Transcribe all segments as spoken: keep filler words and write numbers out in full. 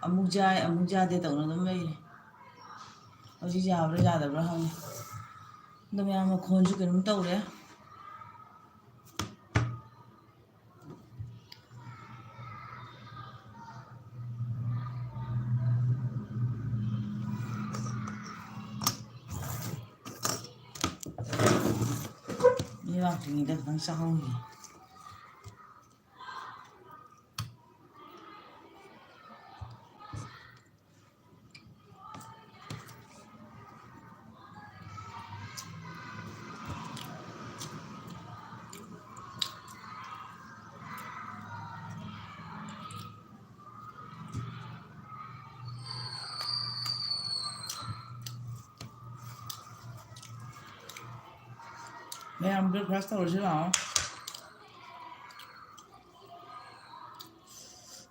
ꯑꯃꯨꯛ ꯌꯥꯏ ꯑꯃꯨꯛ ꯌꯥꯗꯦ ꯇꯧꯅ ꯑꯗꯨꯝ ꯂꯩꯔꯦ꯫ ꯍꯧꯖꯤꯛ ꯌꯥꯕ꯭ꯔꯥ ꯌꯥꯗꯕ꯭ꯔꯥ ꯈꯪꯗꯦ꯫ ꯑꯗꯣ ꯃꯌꯥꯝ ꯃꯈꯣꯟꯁꯨ ꯀꯩꯅꯣꯝ ꯇꯧꯔꯦ꯫ ꯃꯤ ꯂꯥꯛꯇ꯭ꯔꯤꯉꯩꯗ ꯈꯤꯇꯪ ꯆꯥꯍꯧꯈꯤꯒꯦ꯫ ꯃꯌꯥꯝ breakfast ꯇꯧꯔꯁꯤ ꯂꯥꯛꯑꯣ꯫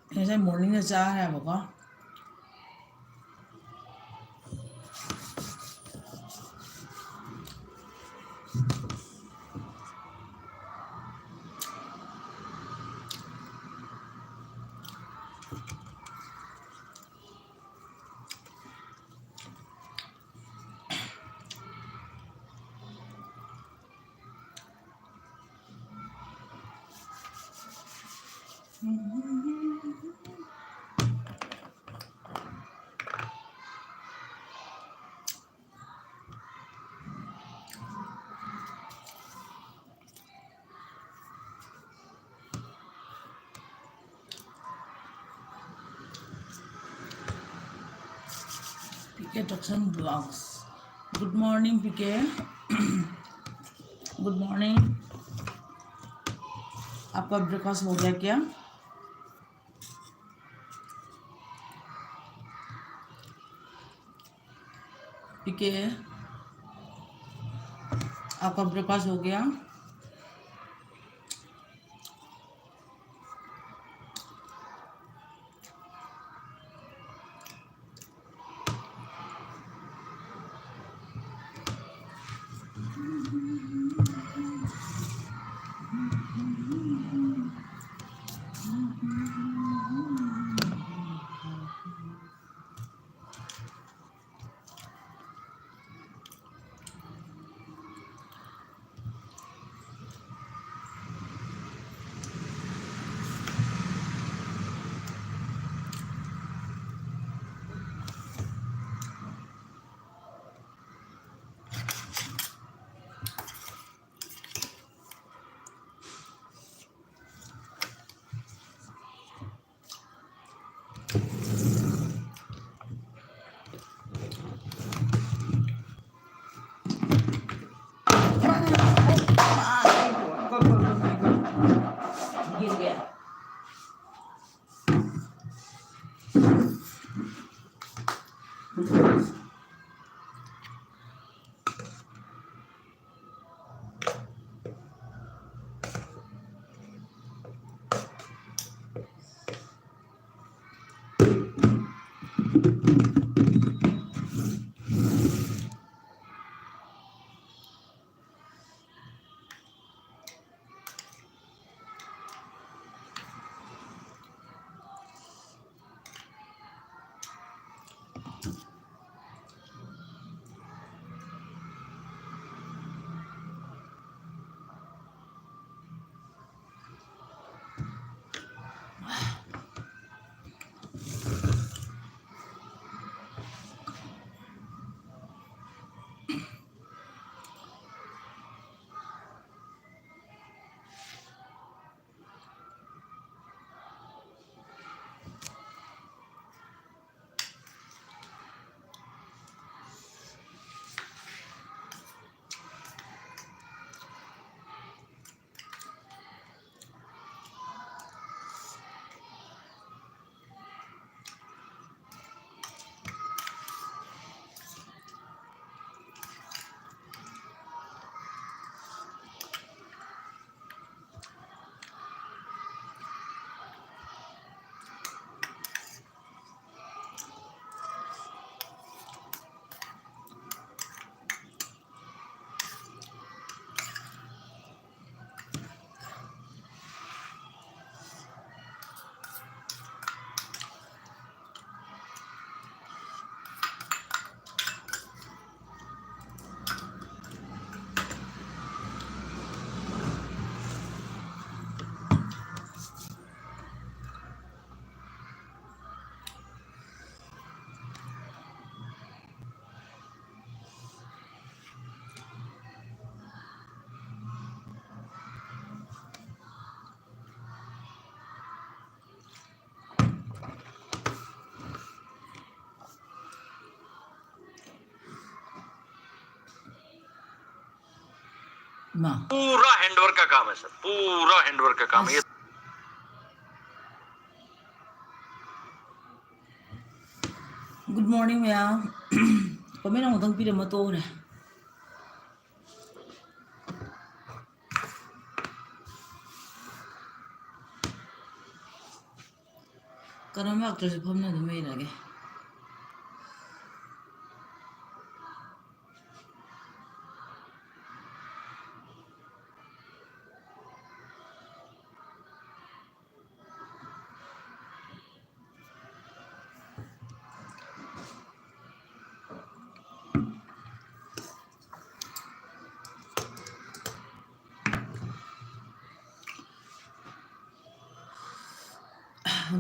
ꯑꯩ ꯉꯁꯥꯏ morningꯗ ꯆꯥꯈ꯭ꯔꯦꯕꯀꯣ꯫ P K Jackson Vlogs. Good morning, P K. Good morning. आपका breakfast हो गया क्या? पीके, आपका breakfast हो गया? पूरा हैंडवर्क का काम है सर, पूरा हैंडवर्क का काम है। Good morning, ꯃꯌꯥꯝ꯫ Comment ꯑꯃꯨꯛꯇꯪ ꯄꯤꯔꯝꯃ ꯇꯣꯛꯎꯔꯦ꯫ ꯀꯅꯥꯝ ꯂꯥꯛꯇ꯭ꯔꯁꯨ ꯐꯝꯅ ꯑꯗꯨꯝ ꯂꯩꯔꯒꯦ꯫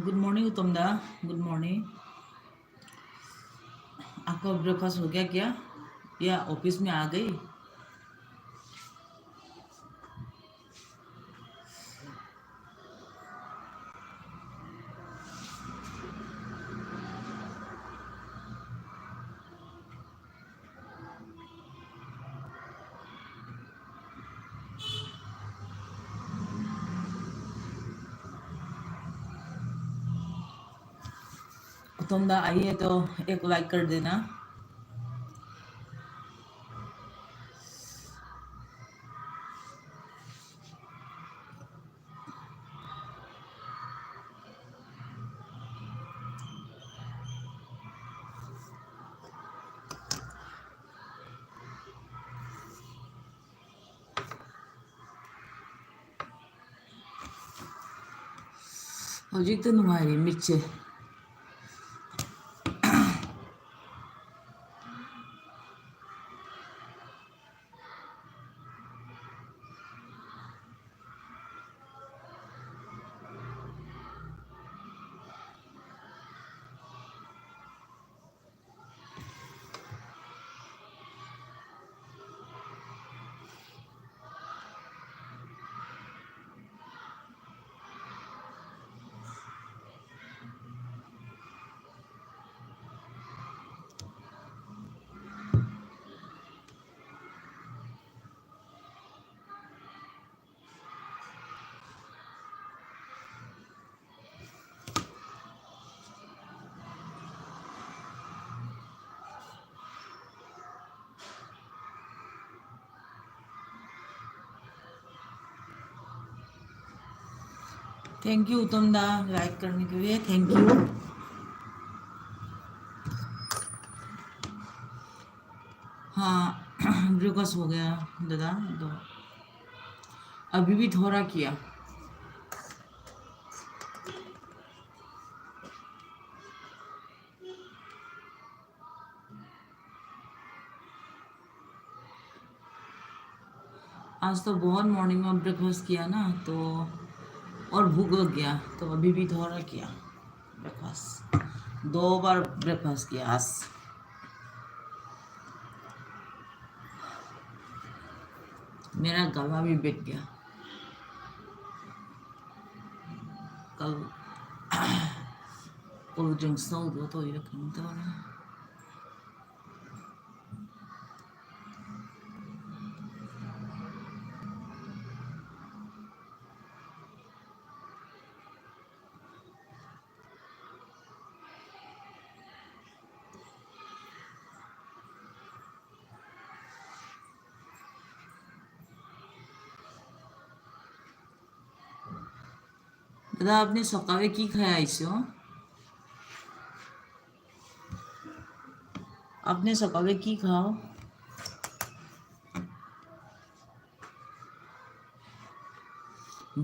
Good morning, उत्तम दा। Good morning। आपका breakfast हो गया क्या? या office में आ गई? उत्तम दा आइए तो एक like कर देना। ꯍꯧꯖꯤꯛꯇ ꯅꯨꯡꯉꯥꯏꯔꯤ ꯃꯤꯠꯁꯦ꯫ थैंक यू उत्तम दा, लाइक करने के लिए थैंक यू। हाँ, ब्रेकफास्ट हो गया दादा। तो अभी भी थोड़ा किया। आज तो बहुत मॉर्निंग में ब्रेकफास्ट किया ना, तो और भूख लग गया, तो अभी भी थोड़ा किया ब्रेकफास्ट। दो बार ब्रेकफास्ट किया आज। मेरा गला भी बैठ गया। कल कोल्ड ड्रिंक्स तो वो तो ये रखता है। দাদা, আপনি সকালে কি খাই আইছো? আপনি সকালে কি খাও?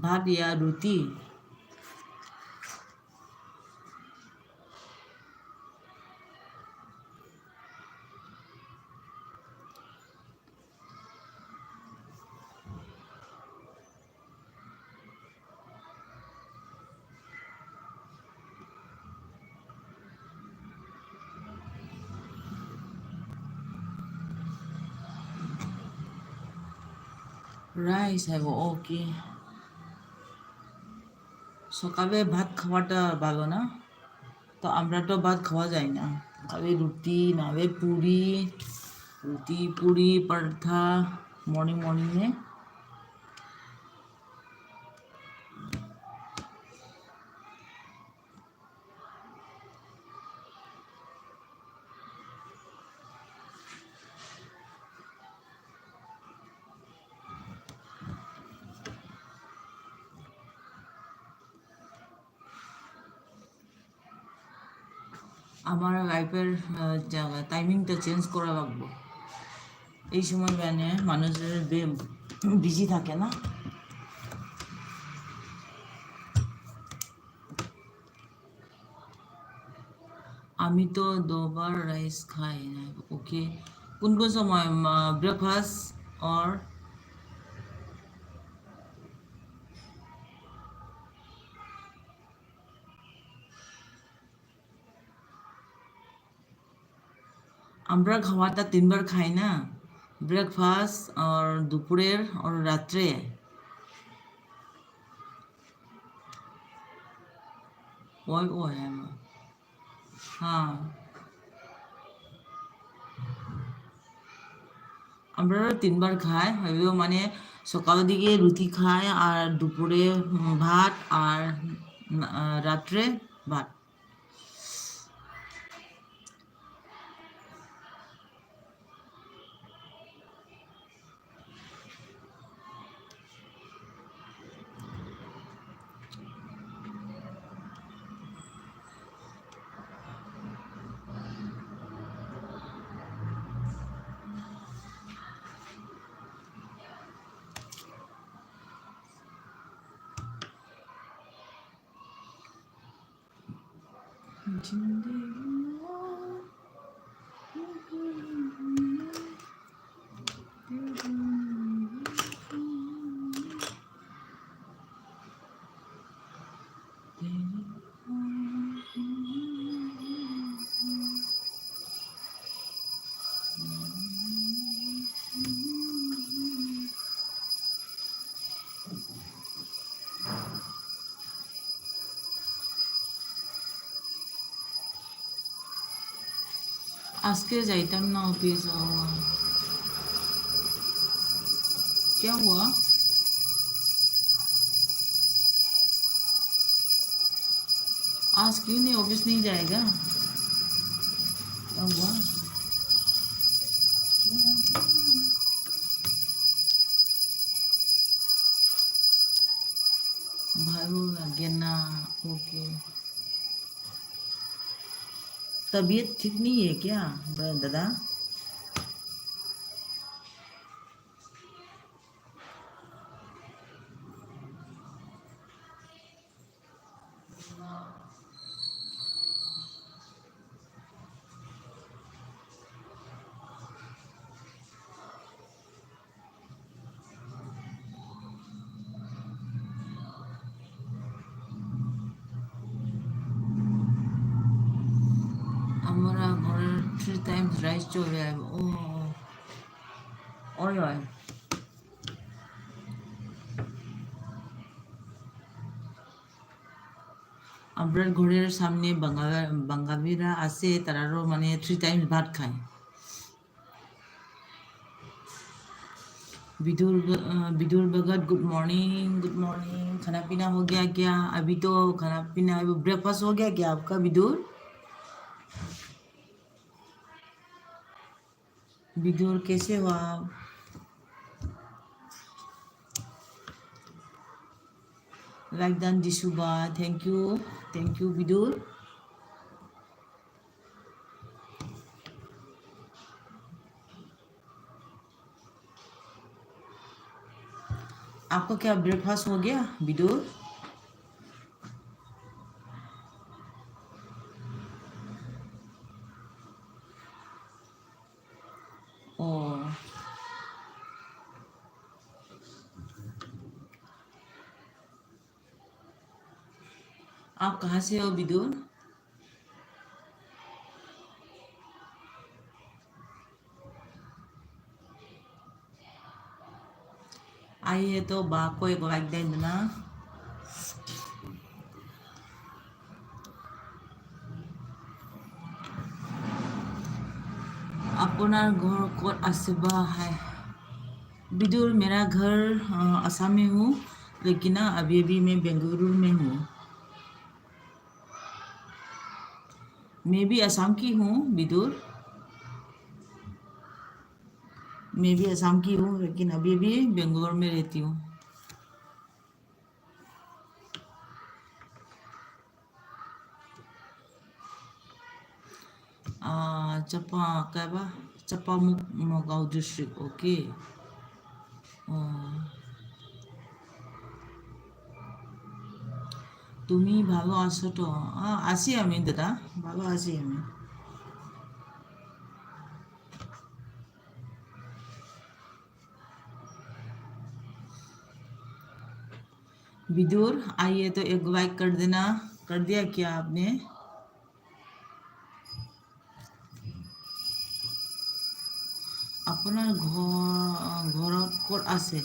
ভাত ইয়া রুটি? রাইস খাইব, ওকে। সকালে ভাত খাওয়াটা ভালো না, তো আমরা তো ভাত খাওয়া যায় না, খালি রুটি নাহলে পুরি, রুটি পুরি পরোটা মর্নিং মর্নিংয়ে। আমার লাইফের, আহ, জায়গা, টাইমিংটা চেঞ্জ করা লাগবো। এই সময় মানে মানুষের বিজি থাকে না। আমি তো দুবার রাইস খাই না। ওকে, কোন কোন সময়? ব্রেকফাস্ট অর আমরা খাওয়াটা তিনবার খাই না, ব্রেকফাস্ট আর দুপুরের আর রাত্রে। ওই, ওই, হ্যাঁ। আমরা তিনবার খাই, হয়তো মানে সকালের দিকে রুটি খাই, আর দুপুরে, উম, ভাত, আর, উম, আহ, রাত্রে ভাত। আজকে যাইতাম না অফিস। ও, क्या हुआ? आज क्यों नहीं, ऑफिस नहीं जाएगा? क्या हुआ? ভালো লাগে না। ওকে। तबीयत ठीक नहीं है क्या, ब-, दादा? हमारा घर थ्री टाइम्स राइस चल रहा है। ओ, ओए, ओए। আমরার ঘরের সামনে বাঙা-, বাঙালিরা আছে, তারারও মানে থ্রি টাইমস ভাত খায়। विदुर ग-, अ, विदुर भगत, गुड मॉर्निंग, गुड मॉर्निंग। खाना पीना हो गया क्या? अभी तो खाना पीना, अभी ब्रेकफास्ट हो गया क्या आपका, विदुर? विदुर, कैसे हो आप? लाइक डन दिसुबा, thank you, thank you, Vidur. आपका क्या ब्रेकफास्ट हो गया, विदुर? ओ। आप कहाँ से हो, विदुर? आइए तो बा को एक लाइक दे देना। আপোনাৰ ঘৰ ক'ত আছে বা? हाय विदुर, मेरा घर, अ, असम में हूँ, लेकिन ना अभी अभी मैं बेंगलुरु में हूँ। मैं भी असम की हूँ, विदुर। मैं भी असम की हूँ, लेकिन अभी भी बेंगलोर में रहती हूँ। আহ, চাপা, কাবা? চাপামুখ, নগাঁও district, okay. আহ, তুমি ভালো আছো তো? আহ, আছি আমি, দাদা, ভালো আছি আমি। विदुर, आइए तो एक like कर देना। कर दिया क्या आपने? আপোনাৰ ঘৰ, ঘৰত ক'ত আছে?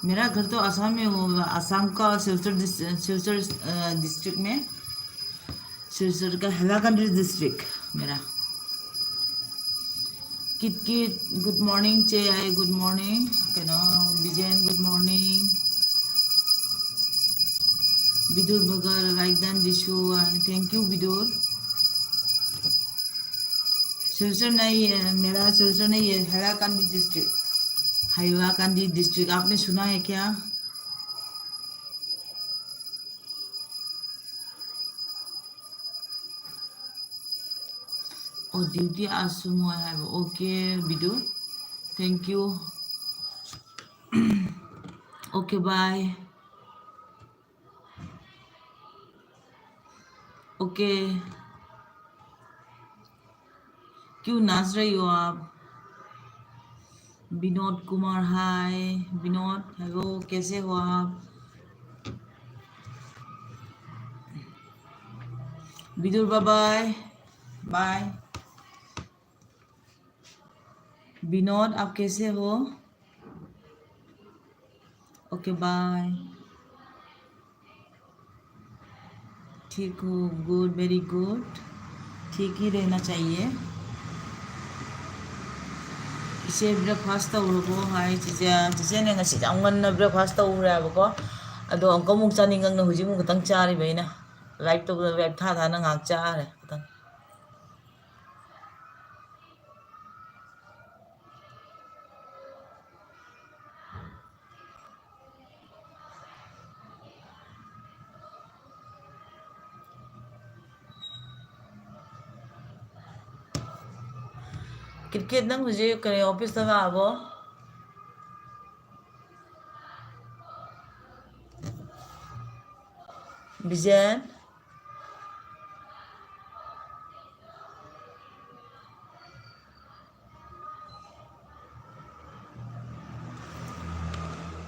मेरा घर तो आसाम में होगा, आसाम का सिलचर डिस-, सिलचर, अ, district में, सिलचर का हैलाकंदी district मेरा। कित कित, good morning। चे आए, good morning। কেন, বিজেন, good morning। বিদুর বগল, like done দিছো, and thank you, Vidur. Silchar नहीं है मेरा, सिलचर नहीं है, हैलाकंदी district। हैलाकंदी district, आपने सुना है क्या? Oh, duty আছো মই, have, okay, বিদু, thank you। Okay, bye। Okay। क्यों नाच रही हो आप? विनोद कुमार, hi। विनोद, hello, कैसे हो आप? Vidur, bye bye। Bye। Vinod, आप कैसे हो? Okay, bye। ठीक हो, good, very good। ठीक ही रहना चाहिए। ꯏꯆꯦ, breakfast ꯇꯧꯔꯕꯣ? ꯍꯥꯏ, ꯆꯤꯆꯦ, ꯆꯤꯆꯦꯅ ꯉꯁꯤꯗꯤ ꯌꯥꯝ ꯉꯟꯅ breakfast ꯇꯧꯔꯦꯕꯀꯣ꯫ ꯑꯗꯣ ꯑꯃꯨꯛꯀ ꯑꯃꯨꯛ ꯆꯥꯅꯤꯡꯉꯛꯅ ꯍꯧꯖꯤꯛ ꯑꯃꯨꯛ ꯈꯛꯇꯪ ꯆꯥꯔꯤꯕ ꯑꯩꯅ꯫ Live ꯇꯧꯕꯗ live ꯊꯥ ꯊꯥꯅ ꯉꯥꯏꯍꯥꯛ ꯆꯥꯔꯦ ꯈꯛꯇꯪ꯫ ꯀ꯭ꯔꯤꯀꯦꯠ, ꯅꯪ ꯍꯧꯖꯤꯛ ꯀꯔꯤ ꯑꯣꯐꯤꯁꯇ ꯂꯥꯛꯑꯕꯣ? ꯕꯤꯖꯦꯟ?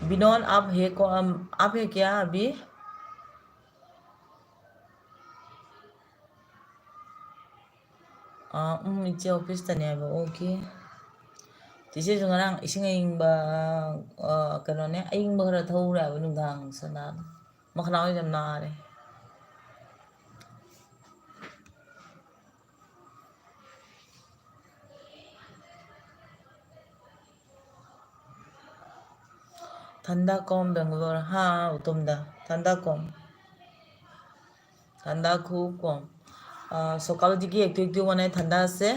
बिनोद, आप है को-, अम, आप है क्या अभी? ꯑꯥ, ꯎꯝ, ꯏꯆꯦ ꯑꯣꯐꯤꯁꯇꯅꯦ ꯍꯥꯏꯕ꯫ ꯑꯣꯀꯦ꯫ ꯆꯤꯆꯦꯁꯨ ꯉꯔꯥꯡ ꯏꯁꯤꯡ ꯑꯏꯪꯕ, ꯑꯥ, ꯀꯩꯅꯣꯅꯦ, ꯑꯏꯪꯕ ꯈꯔ ꯊꯛꯎꯔꯦ ꯍꯥꯏꯕ ꯅꯨꯡꯗꯥꯡ ꯁꯅꯥꯗꯣ꯫ ꯃꯈꯅꯥꯎ ꯌꯥꯝ ꯅꯥꯔꯦ꯫ ঠান্ডা কম বেঙ্গালোর, হ্যাঁ, উত্তম দা, ঠান্ডা কম। ঠান্ডা খুব কম। আহ, সকালের দিকে একটু একটু মানে ঠান্ডা আছে,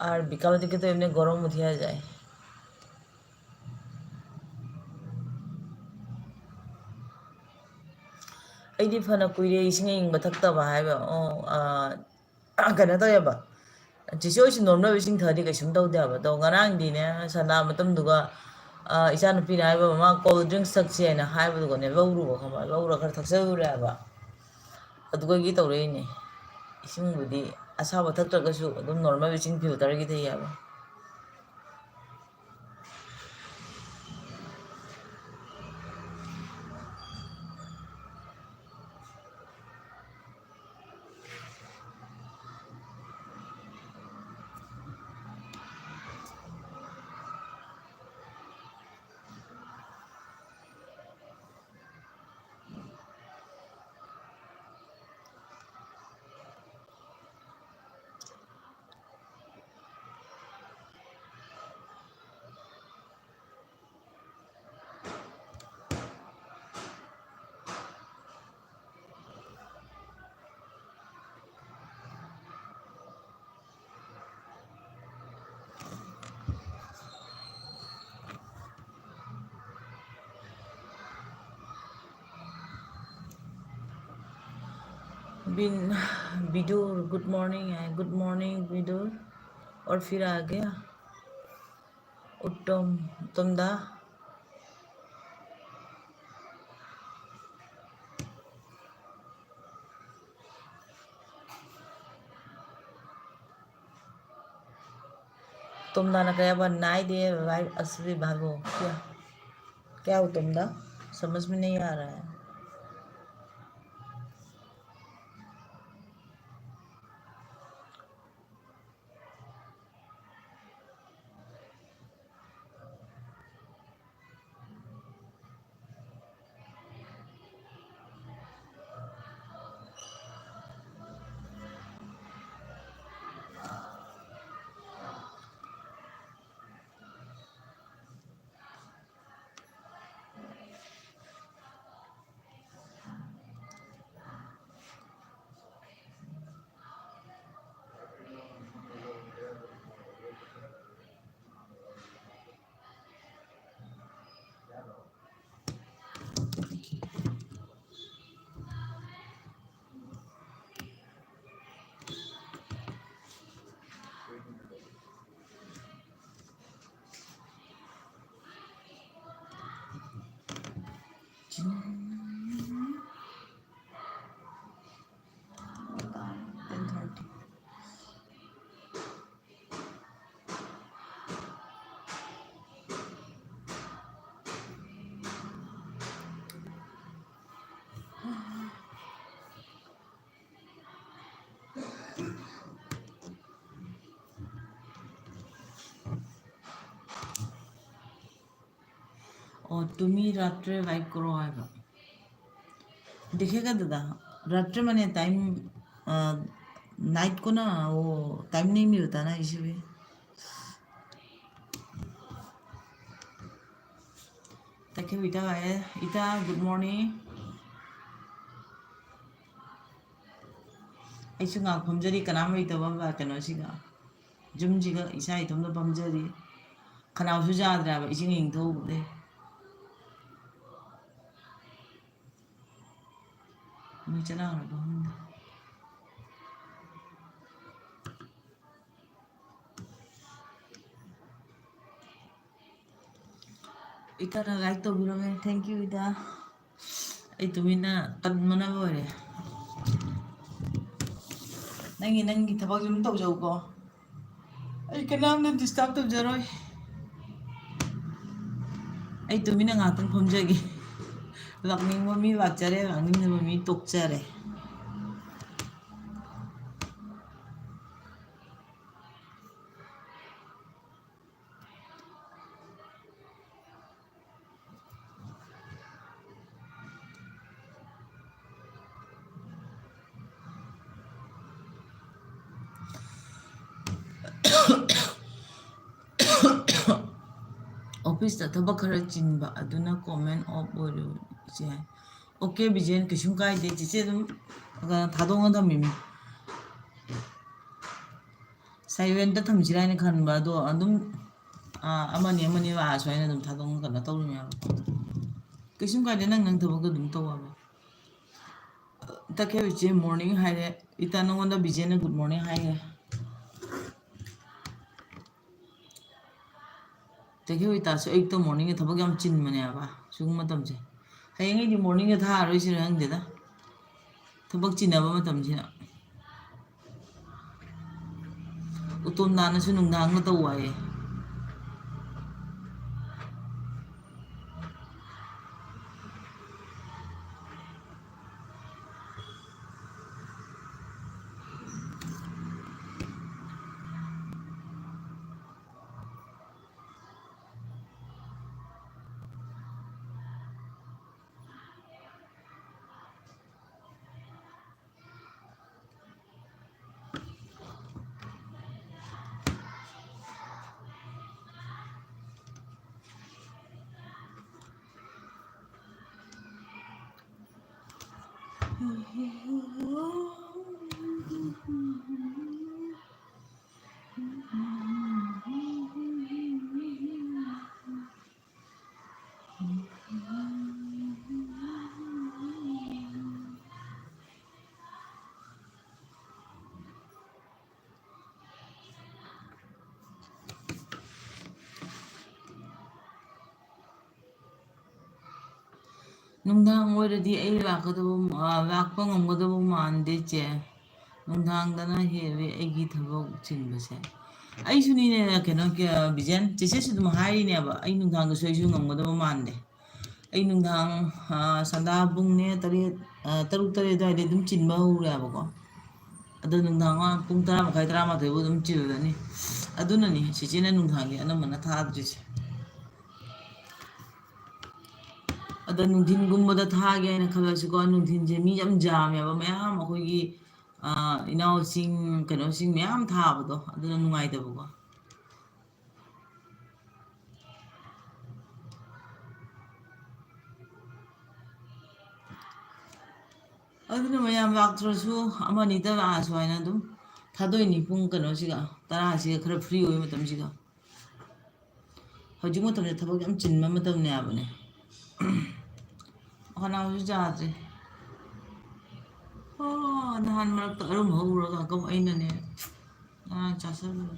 আর বিকালের দিকে তো এমনি গরম উঠিয়া যায়। ꯑꯩꯗꯤ ꯐꯅ ꯀꯨꯏꯔꯦ ꯏꯁꯤꯡ ꯑꯏꯪꯕ ꯊꯛꯇꯕ ꯍꯥꯏꯕ꯫ ꯑꯣ, ꯑꯥ, ꯀꯩꯅꯣ ꯇꯧꯋꯦꯕ, ꯆꯤꯆꯦ ꯍꯣꯏꯁꯨ ꯅꯣꯔꯃꯦꯜ ꯏꯁꯤꯡ ꯊꯛꯑꯗꯤ ꯀꯩꯁꯨꯝ ꯇꯧꯗꯦ ꯍꯥꯏꯕ꯫ ꯑꯗꯣ ꯉꯔꯥꯡꯗꯤꯅꯦ, ꯁꯟꯗꯥ ꯃꯇꯝꯗꯨꯒ, ꯑꯥ, ꯏꯆꯥꯅꯨꯄꯤꯅ ꯍꯥꯏꯕ, "ꯃꯃꯥ, ꯀꯣꯜ ꯗ꯭ꯔꯤꯡꯁ ꯊꯛꯁꯦ" ꯍꯥꯏꯅ ꯍꯥꯏꯕꯗꯨꯒꯅꯦ, ꯂꯧꯔꯨꯕ ꯈꯪꯕ꯭ꯔꯥ? ꯂꯧꯔ ꯈꯔ ꯊꯛꯆꯜꯂꯨꯔꯦ ꯍꯥꯏꯕ꯫ ꯑꯗꯨꯗꯒꯤ ꯇꯧꯔꯛꯏꯅꯦ꯫ ꯏꯁꯤꯡꯕꯨꯗꯤ ꯑꯁꯥꯕ ꯊꯛꯇ꯭ꯔꯒꯁꯨ ꯑꯗꯨꯝ ꯅꯣꯔꯃꯦꯜ ꯏꯁꯤꯡ ꯐꯤꯜꯇꯔꯒꯤ ꯊꯛꯏ ꯍꯥꯏꯕ꯫ ꯕꯤꯟ-, ꯕꯤꯗꯨꯔ, good morning ꯍꯥꯏ꯫ Good morning, ꯕꯤꯗꯨꯔ꯫ और फिर आ गया उत्तम, उत्तम दा। तुम दाना क्या बन नाई दे भाई, असली भागो क्या? क्या हो तुम दा? समझ में नहीं आ रहा है। और तुम्ही रात्रे वाइफ करो आएगा। देखिएगा दादा, रात्रे माने टाइम, नाइट को ना, वो टाइम नहीं मिलता ना, इसीलिए। Thank you, ꯏꯇꯥ ꯍꯥꯏꯌꯦ꯫ ꯏꯇꯥ, good morning꯫ ꯑꯩꯁꯨ ꯉꯥꯏꯍꯥꯛ ꯐꯝꯖꯔꯤ, ꯀꯅꯥꯝ ꯂꯩꯇꯕ ꯀꯩꯅꯣꯁꯤꯒ, ꯌꯨꯝꯁꯤꯒ ꯏꯁꯥ ꯏꯇꯣꯝꯇ ꯐꯝꯖꯔꯤ꯫ ꯈꯅꯥꯎꯁꯨ ꯌꯥꯗ꯭ꯔꯦꯕ, ꯏꯁꯤꯡ ꯏꯪꯊꯧꯕꯗꯩ꯫ ꯃꯣꯏ ꯆꯠꯅꯈ꯭ꯔꯕ ꯈꯪꯗꯦ꯫ ꯏꯇꯥꯅ like ꯇꯧꯕꯤꯔꯝꯃꯦ, thank you ꯏꯇꯥ꯫ ꯑꯩ ꯇꯨꯃꯤꯟꯅ ꯇꯟꯕꯅ ꯂꯣꯏꯔꯦ꯫ ꯅꯪꯒꯤ ꯅꯪꯒꯤ ꯊꯕꯛ ꯑꯗꯨꯝ ꯇꯧꯖꯧꯀꯣ꯫ ꯑꯩ ꯀꯅꯥꯝꯅ disturb ꯇꯧꯖꯔꯣꯏ꯫ ꯑꯩ ꯇꯨꯃꯤꯟꯅ ꯉꯥꯛꯇꯪ ꯐꯝꯖꯒꯦ꯫ ꯂꯥꯛꯅꯤꯡꯕ ꯃꯤ ꯂꯥꯛꯆꯔꯦ, ꯂꯥꯛꯅꯤꯡꯗꯕ ꯃꯤ ꯇꯣꯛꯆꯔꯦ꯫ Office ꯇ ꯊꯕꯛ ꯈꯔ ꯆꯤꯟꯕ ꯑꯗꯨꯅ comment off ꯑꯣꯏꯔꯨꯁꯦ ꯍꯥꯏ꯫ Okay ꯕꯤꯖꯦꯟ, ꯀꯩꯁꯨꯝ ꯀꯥꯏꯗꯦ꯫ ꯆꯤꯆꯦ ꯑꯗꯨꯝ, ꯑ, ꯊꯥꯗꯣꯛꯅ ꯊꯝꯃꯤꯃꯤ꯫ Silent ꯇ ꯊꯝꯁꯤꯔꯥ ꯍꯥꯏꯅ ꯈꯟꯕ, ꯑꯗꯣ ꯑꯗꯨꯝ, ꯑ, ꯑꯃꯅꯤ ꯑꯃꯅꯤ ꯂꯥꯛꯑꯁꯨ ꯍꯥꯏꯅ ꯑꯗꯨꯝ ꯊꯥꯗꯣꯛꯅ ꯀꯩꯅꯣ ꯇꯧꯔꯤꯅꯦꯕ꯫ ꯀꯩꯁꯨꯝ ꯀꯥꯏꯗꯦ, ꯅꯪ ꯅꯪ ꯊꯕꯛꯇꯣ ꯑꯗꯨꯝ ꯇꯧꯋꯣꯕ꯫ ꯇꯈꯦꯜ ꯏꯆꯦ morning ꯍꯥꯏꯔꯦ꯫ ꯏꯇꯥ ꯅꯉꯣꯟꯗ ꯕꯤꯖꯦꯟꯅ good morning ꯍꯥꯏꯔꯦ꯫ ꯇꯈꯦꯜ ꯏꯇꯥꯁꯨ ꯑꯌꯨꯛꯇ morning ꯗ ꯊꯕꯛ ꯌꯥꯝ ꯆꯤꯟꯕꯅꯦꯕ ꯁꯤꯒꯨꯝꯕ ꯃꯇꯝꯁꯦ꯫ ꯍꯌꯦꯡ ꯑꯩꯗꯤ morning ꯗ ꯊꯥꯔꯔꯣꯏꯁꯤꯔ ꯈꯪꯗꯦꯗ꯫ ꯊꯕꯛ ꯆꯤꯟꯅꯕ ꯃꯇꯝꯁꯤꯅ꯫ ꯎꯇꯣꯝ ꯅꯥꯅꯁꯨ ꯅꯨꯡꯗꯥꯡꯗ ꯇꯧ ꯍꯥꯏꯌꯦ꯫ ꯅꯨꯡꯗꯥꯡ ꯑꯣꯏꯔꯗꯤ ꯑꯩ ꯂꯥꯛꯀꯗꯕ, ꯑ, ꯂꯥꯛꯄ ꯉꯝꯒꯗꯕ ꯃꯥꯟꯗꯦ, ꯆꯦ꯫ ꯅꯨꯡꯗꯥꯡꯗꯅ ꯍꯦꯜꯂꯤ ꯑꯩꯒꯤ ꯊꯕꯛ ꯆꯤꯟꯕꯁꯦ꯫ ꯑꯩꯁꯨꯅꯤꯅꯦ, ꯀꯩꯅꯣ, ꯀ-, ꯕꯤꯖꯦꯟ, ꯆꯦꯆꯦꯁꯨ ꯑꯗꯨꯝ ꯍꯥꯏꯔꯤꯅꯦꯕ, "ꯑꯩ ꯅꯨꯡꯗꯥꯡꯗꯁꯨ ꯑꯩꯁꯨ ꯉꯝꯒꯗꯕ ꯃꯥꯟꯗꯦ꯫ ꯑꯩ ꯅꯨꯡꯗꯥꯡ, ꯑ, ꯁꯟꯗꯥ ꯄꯨꯡꯅꯦ ꯇꯔꯦꯠ, ꯑ, ꯇꯔꯨꯛ ꯇꯔꯦꯠ ꯑꯗꯨꯋꯥꯏꯗ ꯑꯗꯨꯝ ꯆꯤꯟꯕ ꯍꯧꯔꯦꯕꯀꯣ꯫ ꯑꯗꯣ ꯅꯨꯡꯗꯥꯡ ꯋꯥꯏꯔꯝ ꯄꯨꯡ ꯇꯔꯥ ꯃꯈꯥꯏ, ꯇꯔꯥꯃꯥꯊꯣꯏꯕꯨ ꯑꯗꯨꯝ ꯆꯤꯜꯂꯅꯤ꯫ ꯑꯗꯨꯅꯅꯤ ꯆꯦꯆꯦꯅ ꯅꯨꯡꯗꯥꯡꯒꯤ ꯑꯅꯝꯕꯅ ꯊꯥꯗ꯭ꯔꯤꯁꯦ꯫ ꯑꯗꯣ ꯅꯨꯡꯊꯤꯟꯒꯨꯝꯕꯗ ꯊꯥꯒꯦ ꯍꯥꯏꯅ ꯈꯜꯂꯁꯨꯀꯣ, ꯅꯨꯡꯊꯤꯟꯁꯦ ꯃꯤ ꯌꯥꯝ ꯌꯥꯝꯃꯦꯕ, ꯃꯌꯥꯝ ꯑꯩꯈꯣꯏꯒꯤ, ꯑ, ꯏꯅꯥꯎꯁꯤꯡ, ꯀꯩꯅꯣꯁꯤꯡ ꯃꯌꯥꯝ ꯊꯥꯕꯗꯣ, ꯑꯗꯨꯅ ꯅꯨꯡꯉꯥꯏꯇꯕꯀꯣ꯫ ꯑꯗꯨꯅ ꯃꯌꯥꯝ ꯂꯥꯛꯇ꯭ꯔꯁꯨ ꯑꯃ ꯑꯅꯤꯗ ꯂꯥꯛꯑꯁꯨ ꯍꯥꯏꯅ ꯑꯗꯨꯝ ꯊꯥꯗꯣꯛꯏꯅꯤ꯫ ꯄꯨꯡ ꯀꯩꯅꯣꯁꯤꯒ, ꯇꯔꯥꯁꯤꯒ ꯈꯔ free ꯑꯣꯏꯕ ꯃꯇꯝꯁꯤꯒ꯫ ꯍꯧꯖꯤꯛ ꯃꯇꯝꯁꯦ ꯊꯕꯛ ꯌꯥꯝ ꯆꯤꯟꯕ ꯃꯇꯝꯅꯦ ꯍꯥꯏꯕꯅꯦ꯫ ꯈꯅꯥꯎꯁꯨ ꯌꯥꯗ꯭ꯔꯦ꯫ ꯑꯣ, ꯅꯍꯥꯟ ꯃꯔꯛꯇ ꯑꯔꯨꯝ ꯍꯧꯔꯒ ꯀꯝ-, ꯑꯩꯅꯅꯦ, ꯉꯔꯥꯡ ꯆꯥꯁꯜꯂꯨꯔꯦ꯫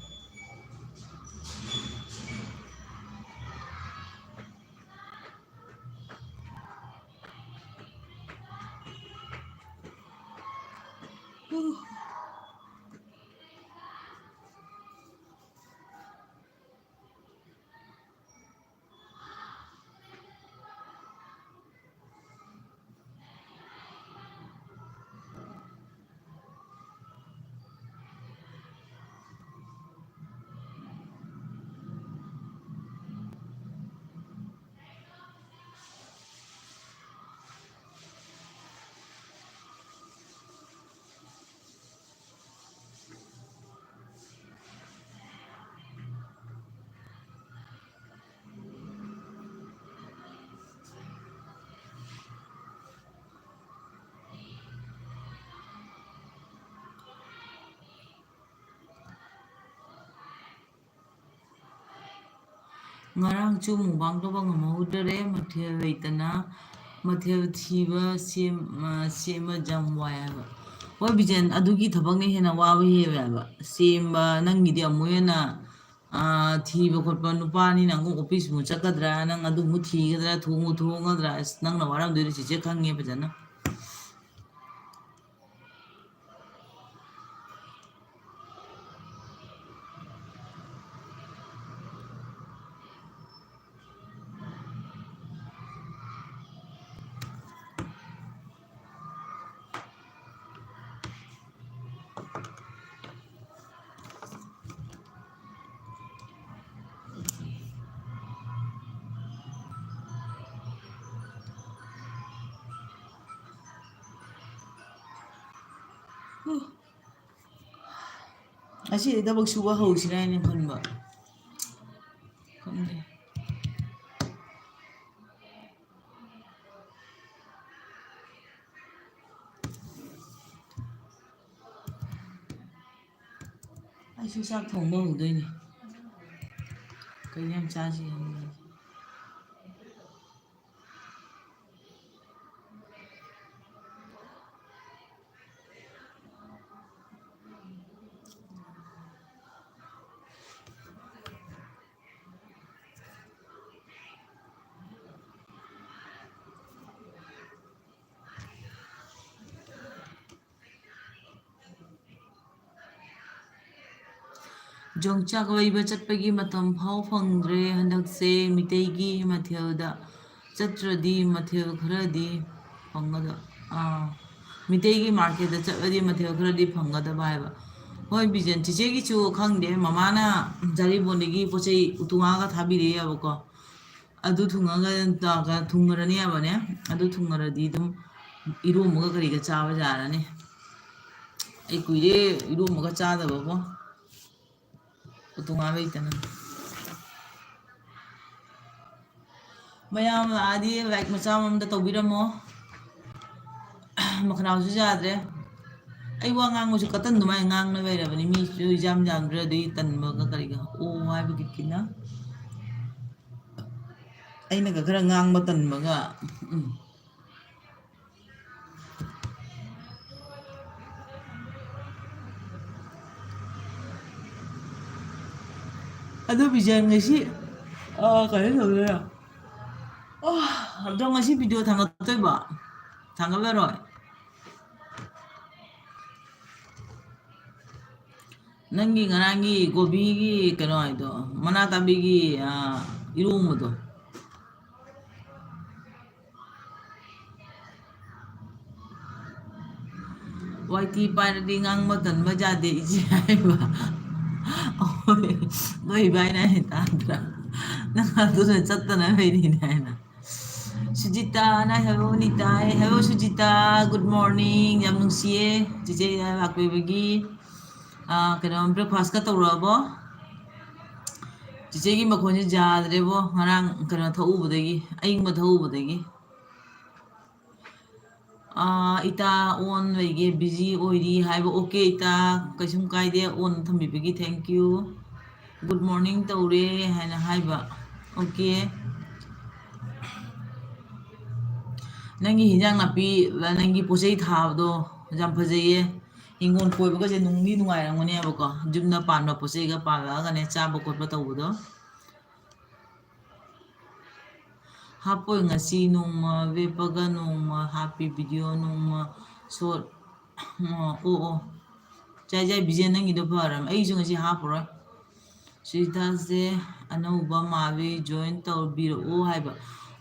ꯉꯔꯥꯡꯁꯨ ꯃꯨꯛꯕꯥꯡ ꯇꯧꯕ ꯉꯝꯍꯧꯗ꯭ꯔꯦ, ꯃꯊꯦꯜ ꯂꯩꯇꯅ꯫ ꯃꯊꯦꯜ ꯊꯤꯕ ꯁꯦꯝ-, ꯑ, ꯁꯦꯝꯕ ꯌꯥꯝ ꯋꯥꯏ ꯍꯥꯏꯕ꯫ ꯍꯣꯏ ꯕꯤꯖꯦꯟ, ꯑꯗꯨꯒꯤ ꯊꯕꯛꯅ ꯍꯦꯟꯅ ꯋꯥꯕ ꯍꯦꯜꯂꯦ ꯍꯥꯏꯕ꯫ ꯁꯦꯝꯕ, ꯅꯪꯒꯤꯗꯤ ꯑꯃꯨꯛ ꯍꯦꯟꯅ ꯊꯤꯕ ꯈꯣꯠꯄ, ꯅꯨꯄꯥꯅꯤꯅ ꯑꯃꯨꯛ ꯑꯣꯐꯤꯁꯃꯨꯛ ꯆꯠꯀꯗ꯭ꯔꯥ, ꯅꯪ ꯑꯗꯨꯃꯨꯛ ꯊꯤꯒꯗ꯭ꯔꯥ, ꯊꯣꯡꯉꯨ ꯊꯣꯡꯒꯗ꯭ꯔꯥ, ꯑꯁ, ꯅꯪꯅ ꯋꯥꯔꯝꯗꯣꯏꯗꯣ ꯆꯦꯆꯦ ꯈꯪꯉꯦ ꯐꯖꯅ꯫ ꯉꯁꯤꯗꯤ ꯊꯕꯛ ꯁꯨꯕ ꯍꯧꯁꯤꯔꯥ ꯍꯥꯏꯅ ꯈꯟꯕ꯫ ꯈꯪꯗꯦ꯫ ꯑꯩꯁꯨ ꯆꯥꯛ ꯊꯣꯡꯕ ꯍꯧꯗꯣꯏꯅꯦ꯫ ꯀꯩ ꯌꯥꯝ ꯆꯥꯁꯤ ꯍꯥꯏꯅ꯫ ꯌꯣꯡꯆꯥꯛ ꯂꯩꯕ ꯆꯠꯄꯒꯤ ꯃꯇꯝ ꯐꯥꯎ ꯐꯪꯗ꯭ꯔꯦ ꯍꯟꯗꯛꯁꯦ꯫ ꯃꯤꯇꯩꯒꯤ ꯃꯊꯦꯜꯗ ꯆꯠꯇ꯭ꯔꯗꯤ ꯃꯊꯦꯜ ꯈꯔꯗꯤ ꯐꯪꯒꯗ-, ꯑꯥ, ꯃꯤꯇꯩꯒꯤ ꯃꯥꯔꯀꯦꯠꯇ ꯆꯠꯂꯗꯤ ꯃꯊꯦꯜ ꯈꯔꯗꯤ ꯐꯪꯒꯗꯕ ꯍꯥꯏꯕ꯫ ꯍꯣꯏ, ꯕꯤꯖꯦꯟ, ꯆꯤꯆꯦꯒꯤꯁꯨ ꯈꯪꯗꯦ, ꯃꯃꯥꯅ ꯖꯥꯔꯤꯕꯣꯟꯗꯒꯤ ꯄꯣꯠ ꯆꯩ ꯎꯇꯨꯉꯥꯒ ꯊꯥꯕꯤꯔꯛꯑꯦꯕꯀꯣ꯫ ꯑꯗꯨ ꯊꯨꯡꯉꯒ, ꯊꯨꯡꯉꯔꯅꯤ ꯍꯥꯏꯕꯅꯦ꯫ ꯑꯗꯨ ꯊꯨꯡꯉꯔꯗꯤ ꯑꯗꯨꯝ ꯏꯔꯣꯝꯕꯒ ꯀꯔꯤꯒ ꯆꯥꯕ ꯌꯥꯔꯅꯤ꯫ ꯑꯩ ꯀꯨꯏꯔꯦ ꯏꯔꯣꯝꯕꯒ ꯆꯥꯗꯕꯀꯣ꯫ ꯎꯇꯨꯉꯥ ꯂꯩꯇꯅ꯫ ꯃꯌꯥꯝ ꯂꯥꯛꯑꯗꯤ like ꯃꯆꯥ ꯑꯃ ꯑꯝꯇ ꯇꯧꯕꯤꯔꯝꯃꯣ꯫ ꯃꯈꯅꯥꯎꯁꯨ ꯌꯥꯗ꯭ꯔꯦ꯫ ꯑꯩ ꯋꯥ ꯉꯥꯡꯕꯁꯨ ꯀꯇꯟ ꯑꯗꯨꯃꯥꯏꯅ ꯉꯥꯡꯅ ꯂꯩꯔꯕꯅꯤ꯫ ꯃꯤꯁꯨ ꯌꯥꯝ ꯌꯥꯝꯗ꯭ꯔꯦ, ꯑꯗꯨꯒꯤ ꯇꯟꯕꯒ ꯀꯔꯤꯒ꯫ ꯑꯣ ꯍꯥꯏꯕꯒꯤ ꯀꯤꯅ꯫ ꯑꯩꯅꯒ ꯈꯔ ꯉꯥꯡꯕ ꯇꯟꯕꯒ꯫ ꯎꯝ꯫ ꯑꯗꯨ ꯕꯤꯖꯟ ꯉꯁꯤ, ꯑ, ꯀꯩꯅꯣ ꯇꯧꯗꯣꯏꯔꯥ? ꯑ, ꯑꯗꯣ ꯉꯁꯤ ꯚꯤꯗꯤꯑꯣ ꯊꯥꯡꯒꯠꯇꯣꯏꯕ? ꯊꯥꯡꯒꯠꯂꯔꯣꯏ? ꯅꯪꯒꯤ ꯉꯔꯥꯡꯒꯤ ꯀꯣꯕꯤꯒꯤ ꯀꯩꯅꯣ ꯍꯥꯏꯗꯣ, ꯃꯅꯥ ꯇꯥꯕꯤꯒꯤ, ꯑ, ꯏꯔꯣꯝꯕꯗꯣ꯫ ꯋꯥꯏꯇꯤ ꯄꯥꯏꯔꯗꯤ ꯉꯥꯡꯕ ꯀꯟꯕ ꯌꯥꯗꯦ ꯏꯆꯦ ꯍꯥꯏꯕ꯫ ꯑꯍꯣꯏ, ꯅꯣꯏ ꯏꯕꯥꯏꯅ ꯍꯥꯏ ꯇꯥꯗ꯭ꯔꯥ? ꯅꯪ ꯑꯗꯨꯅ ꯆꯠꯇꯅ ꯂꯩꯔꯤꯅꯦ ꯍꯥꯏꯅ꯫ ꯁꯨꯖꯤꯇꯥꯅ ꯍꯥꯏꯕ ꯅꯤꯇꯥ, ꯍꯥꯏ, hello ꯁꯨꯖꯤꯇꯥ, good morning, ꯌꯥꯝ ꯅꯨꯡꯁꯤꯌꯦ ꯆꯤꯆꯦ ꯂꯥꯛꯄꯤꯕꯒꯤ꯫ ꯑꯥ, ꯀꯩꯅꯣ, breakfast ꯀ ꯇꯧꯔꯛꯑꯕꯣ? ꯆꯤꯆꯦꯒꯤ ꯃꯈꯣꯟꯁꯦ ꯌꯥꯗ꯭ꯔꯦꯕꯣ, ꯉꯔꯥꯡ ꯀꯩꯅꯣ ꯊꯛꯎꯕꯗꯒꯤ, ꯑꯏꯪꯕ ꯊꯛꯎꯕꯗꯒꯤ꯫ ꯑꯥ, ꯏꯇꯥ on ꯂꯩꯒꯦ, busy ꯑꯣꯏꯔꯤ ꯍꯥꯏꯕ꯫ Okay ꯏꯇꯥ, ꯀꯩꯁꯨꯝ ꯀꯥꯏꯗꯦ, on ꯊꯝꯕꯤꯕꯒꯤ thank you꯫ Good morning ꯇꯧꯔꯦ ꯍꯥꯏꯅ ꯍꯥꯏꯕ꯫ Okay꯫ ꯅꯪꯒꯤ ꯍꯤꯟꯖꯥꯡ ꯅꯥꯄꯤ, ꯅꯪꯒꯤ ꯄꯣꯠ ꯆꯩ ꯊꯥꯕꯗꯣ ꯌꯥꯝ ꯐꯖꯩꯌꯦ꯫ ꯍꯤꯡꯒꯣꯜ ꯀꯣꯏꯕꯒꯁꯦ ꯅꯨꯡꯗꯤ ꯅꯨꯡꯉꯥꯏꯔꯝꯒꯅꯦꯕꯀꯣ, ꯌꯨꯝꯗ ꯄꯥꯟꯕ ꯄꯣꯠ ꯆꯩꯒ ꯄꯥꯜꯂꯛꯑꯒꯅꯦ, ꯆꯥꯕ ꯈꯣꯠꯄ ꯇꯧꯕꯗꯣ꯫ ꯍꯥꯞꯄꯣꯏ, ꯉꯁꯤ ꯅꯣꯡꯃ ꯂꯦꯞꯄꯒ ꯅꯣꯡꯃ ꯍꯥꯞꯄꯤ, ꯚꯤꯗꯤꯑꯣ ꯅꯣꯡꯃ ꯁꯣꯠ꯫ ꯑꯣ, ꯑꯣ, ꯑꯣ꯫ ꯆꯥꯏ ꯆꯥꯏ ꯕꯤꯖꯦ, ꯅꯪꯒꯤꯗꯣ ꯐꯔꯝ꯫ ꯑꯩꯁꯨ ꯉꯁꯤ ꯍꯥꯞꯄꯔꯣꯏ꯫ ꯁꯨꯖꯤꯇꯥꯁꯦ ꯑꯅꯧꯕ ꯃꯥꯜꯂꯤ, join ꯇꯧꯕꯤꯔꯛꯑꯣ ꯍꯥꯏꯕ꯫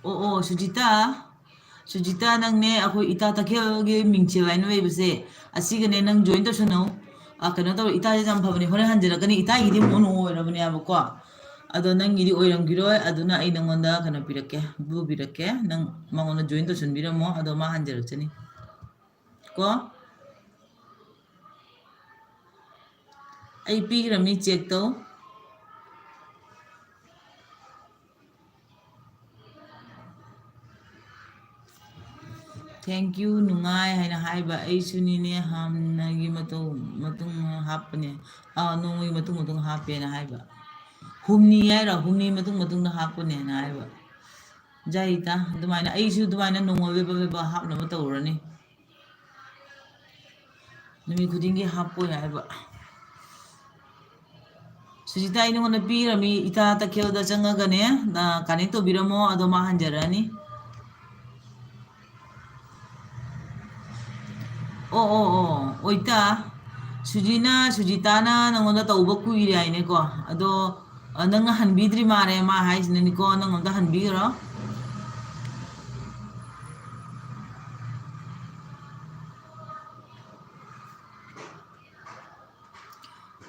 ꯑꯣ, ꯑꯣ, ꯁꯨꯖꯤꯇꯥ, ꯁꯨꯖꯤꯇꯥ, ꯅꯪꯅꯦ ꯑꯩꯈꯣꯏ ꯏꯇꯥ ꯇꯈꯦꯜꯒꯤ ꯃꯤꯡꯁꯦꯜ ꯍꯥꯏꯅ ꯂꯩꯕꯁꯦ, ꯑꯁꯤꯒꯅꯦ ꯅꯪ join ꯇꯧꯁꯟꯅꯧ꯫ ꯑ, ꯀꯩꯅꯣ ꯇꯧꯔ, ꯏꯇꯥꯁꯦ ꯌꯥꯝ ꯐꯕꯅꯦ, ꯍꯣꯔꯦꯟ ꯍꯟꯖꯔꯛꯀꯅꯤ꯫ ꯏꯇꯥꯒꯤꯗꯤ ꯑꯃꯨꯛ ꯑꯣꯏꯔꯕꯅꯦꯕꯀꯣ, ꯑꯗꯣ ꯅꯪꯒꯤꯗꯤ ꯑꯣꯏꯔꯝꯈꯤꯔꯣꯏ꯫ ꯑꯗꯨꯅ ꯑꯩ ꯅꯪꯉꯣꯟꯗ ꯀꯩꯅꯣ ꯄꯤꯔꯛꯀꯦ, blue ꯄꯤꯔꯛꯀꯦ, ꯅꯪ ꯃꯉꯣꯟꯗ join ꯇꯧꯁꯟꯕꯤꯔꯝꯃꯣ, ꯑꯗꯣ ꯃꯥ ꯍꯟꯖꯔꯛꯆꯅꯤ ꯀꯣ꯫ ꯑꯩ ꯄꯤꯈ꯭ꯔꯃꯤ, check ꯇꯧ꯫ Thank you, ꯅꯨꯡꯉꯥꯏ ꯍꯥꯏꯅ ꯍꯥꯏꯕ꯫ ꯑꯩꯁꯨꯅꯤꯅꯦ, ꯍꯥꯟꯅꯒꯤ ꯃꯇꯧ ꯃꯇꯨꯡ ꯍꯥꯞꯄꯅꯦ꯫ ꯑꯥ, ꯅꯣꯡꯃꯒꯤ ꯃꯇꯨꯡ ꯃꯇꯨꯡ ꯍꯥꯞꯄꯦꯅ ꯍꯥꯏꯕ꯫ ꯍꯨꯝꯅꯤ ꯍꯥꯏꯔꯣ? ꯍꯨꯝꯅꯤ ꯃꯇꯨꯡ ꯃꯇꯨꯡꯗ ꯍꯥꯞꯄꯅꯦꯅ ꯍꯥꯏꯕ꯫ ꯌꯥꯏ ꯏꯇꯥ, ꯑꯗꯨꯃꯥꯏꯅ ꯑꯩꯁꯨ ꯑꯗꯨꯃꯥꯏꯅ ꯅꯣꯡꯃ ꯕꯦꯕ ꯕꯦꯕ ꯍꯥꯞꯅꯕ ꯇꯧꯔꯅꯤ꯫ ꯅꯨꯃꯤꯠ ꯈꯨꯗꯤꯡꯒꯤ ꯍꯥꯞꯄꯣꯏ ꯍꯥꯏꯕ꯫ ꯁꯨꯖꯤꯇꯥ, ꯑꯩ ꯅꯉꯣꯟꯗ ꯄꯤꯔꯝꯃꯤ, ꯏꯇꯥ ꯇꯈꯦꯜꯗ ꯆꯪꯉꯒꯅꯦ, ꯅ connect ꯇꯧꯕꯤꯔꯝꯃꯣ, ꯑꯗꯣ ꯃꯥ ꯍꯟꯖꯔꯛꯑꯅꯤ꯫ ꯑꯣ, ꯑꯣ, ꯑꯣ, ꯑꯣꯏꯇꯥ, ꯁꯨꯖꯤꯅ, ꯁꯨꯖꯤꯇꯥꯅ ꯅꯉꯣꯟꯗ ꯇꯧꯕ ꯀꯨꯏꯔꯦ ꯍꯥꯏꯅꯦꯀꯣ꯫ ꯑꯗꯣ, ꯑ, ꯅꯪꯅ ꯍꯟꯕꯤꯗ꯭ꯔꯤ ꯃꯥꯜꯂꯦ, ꯃꯥ ꯍꯥꯏꯁꯤꯅꯅꯤꯀꯣ, ꯅꯪ ꯑꯝꯇ ꯍꯟꯕꯤꯈ꯭ꯔꯣ꯫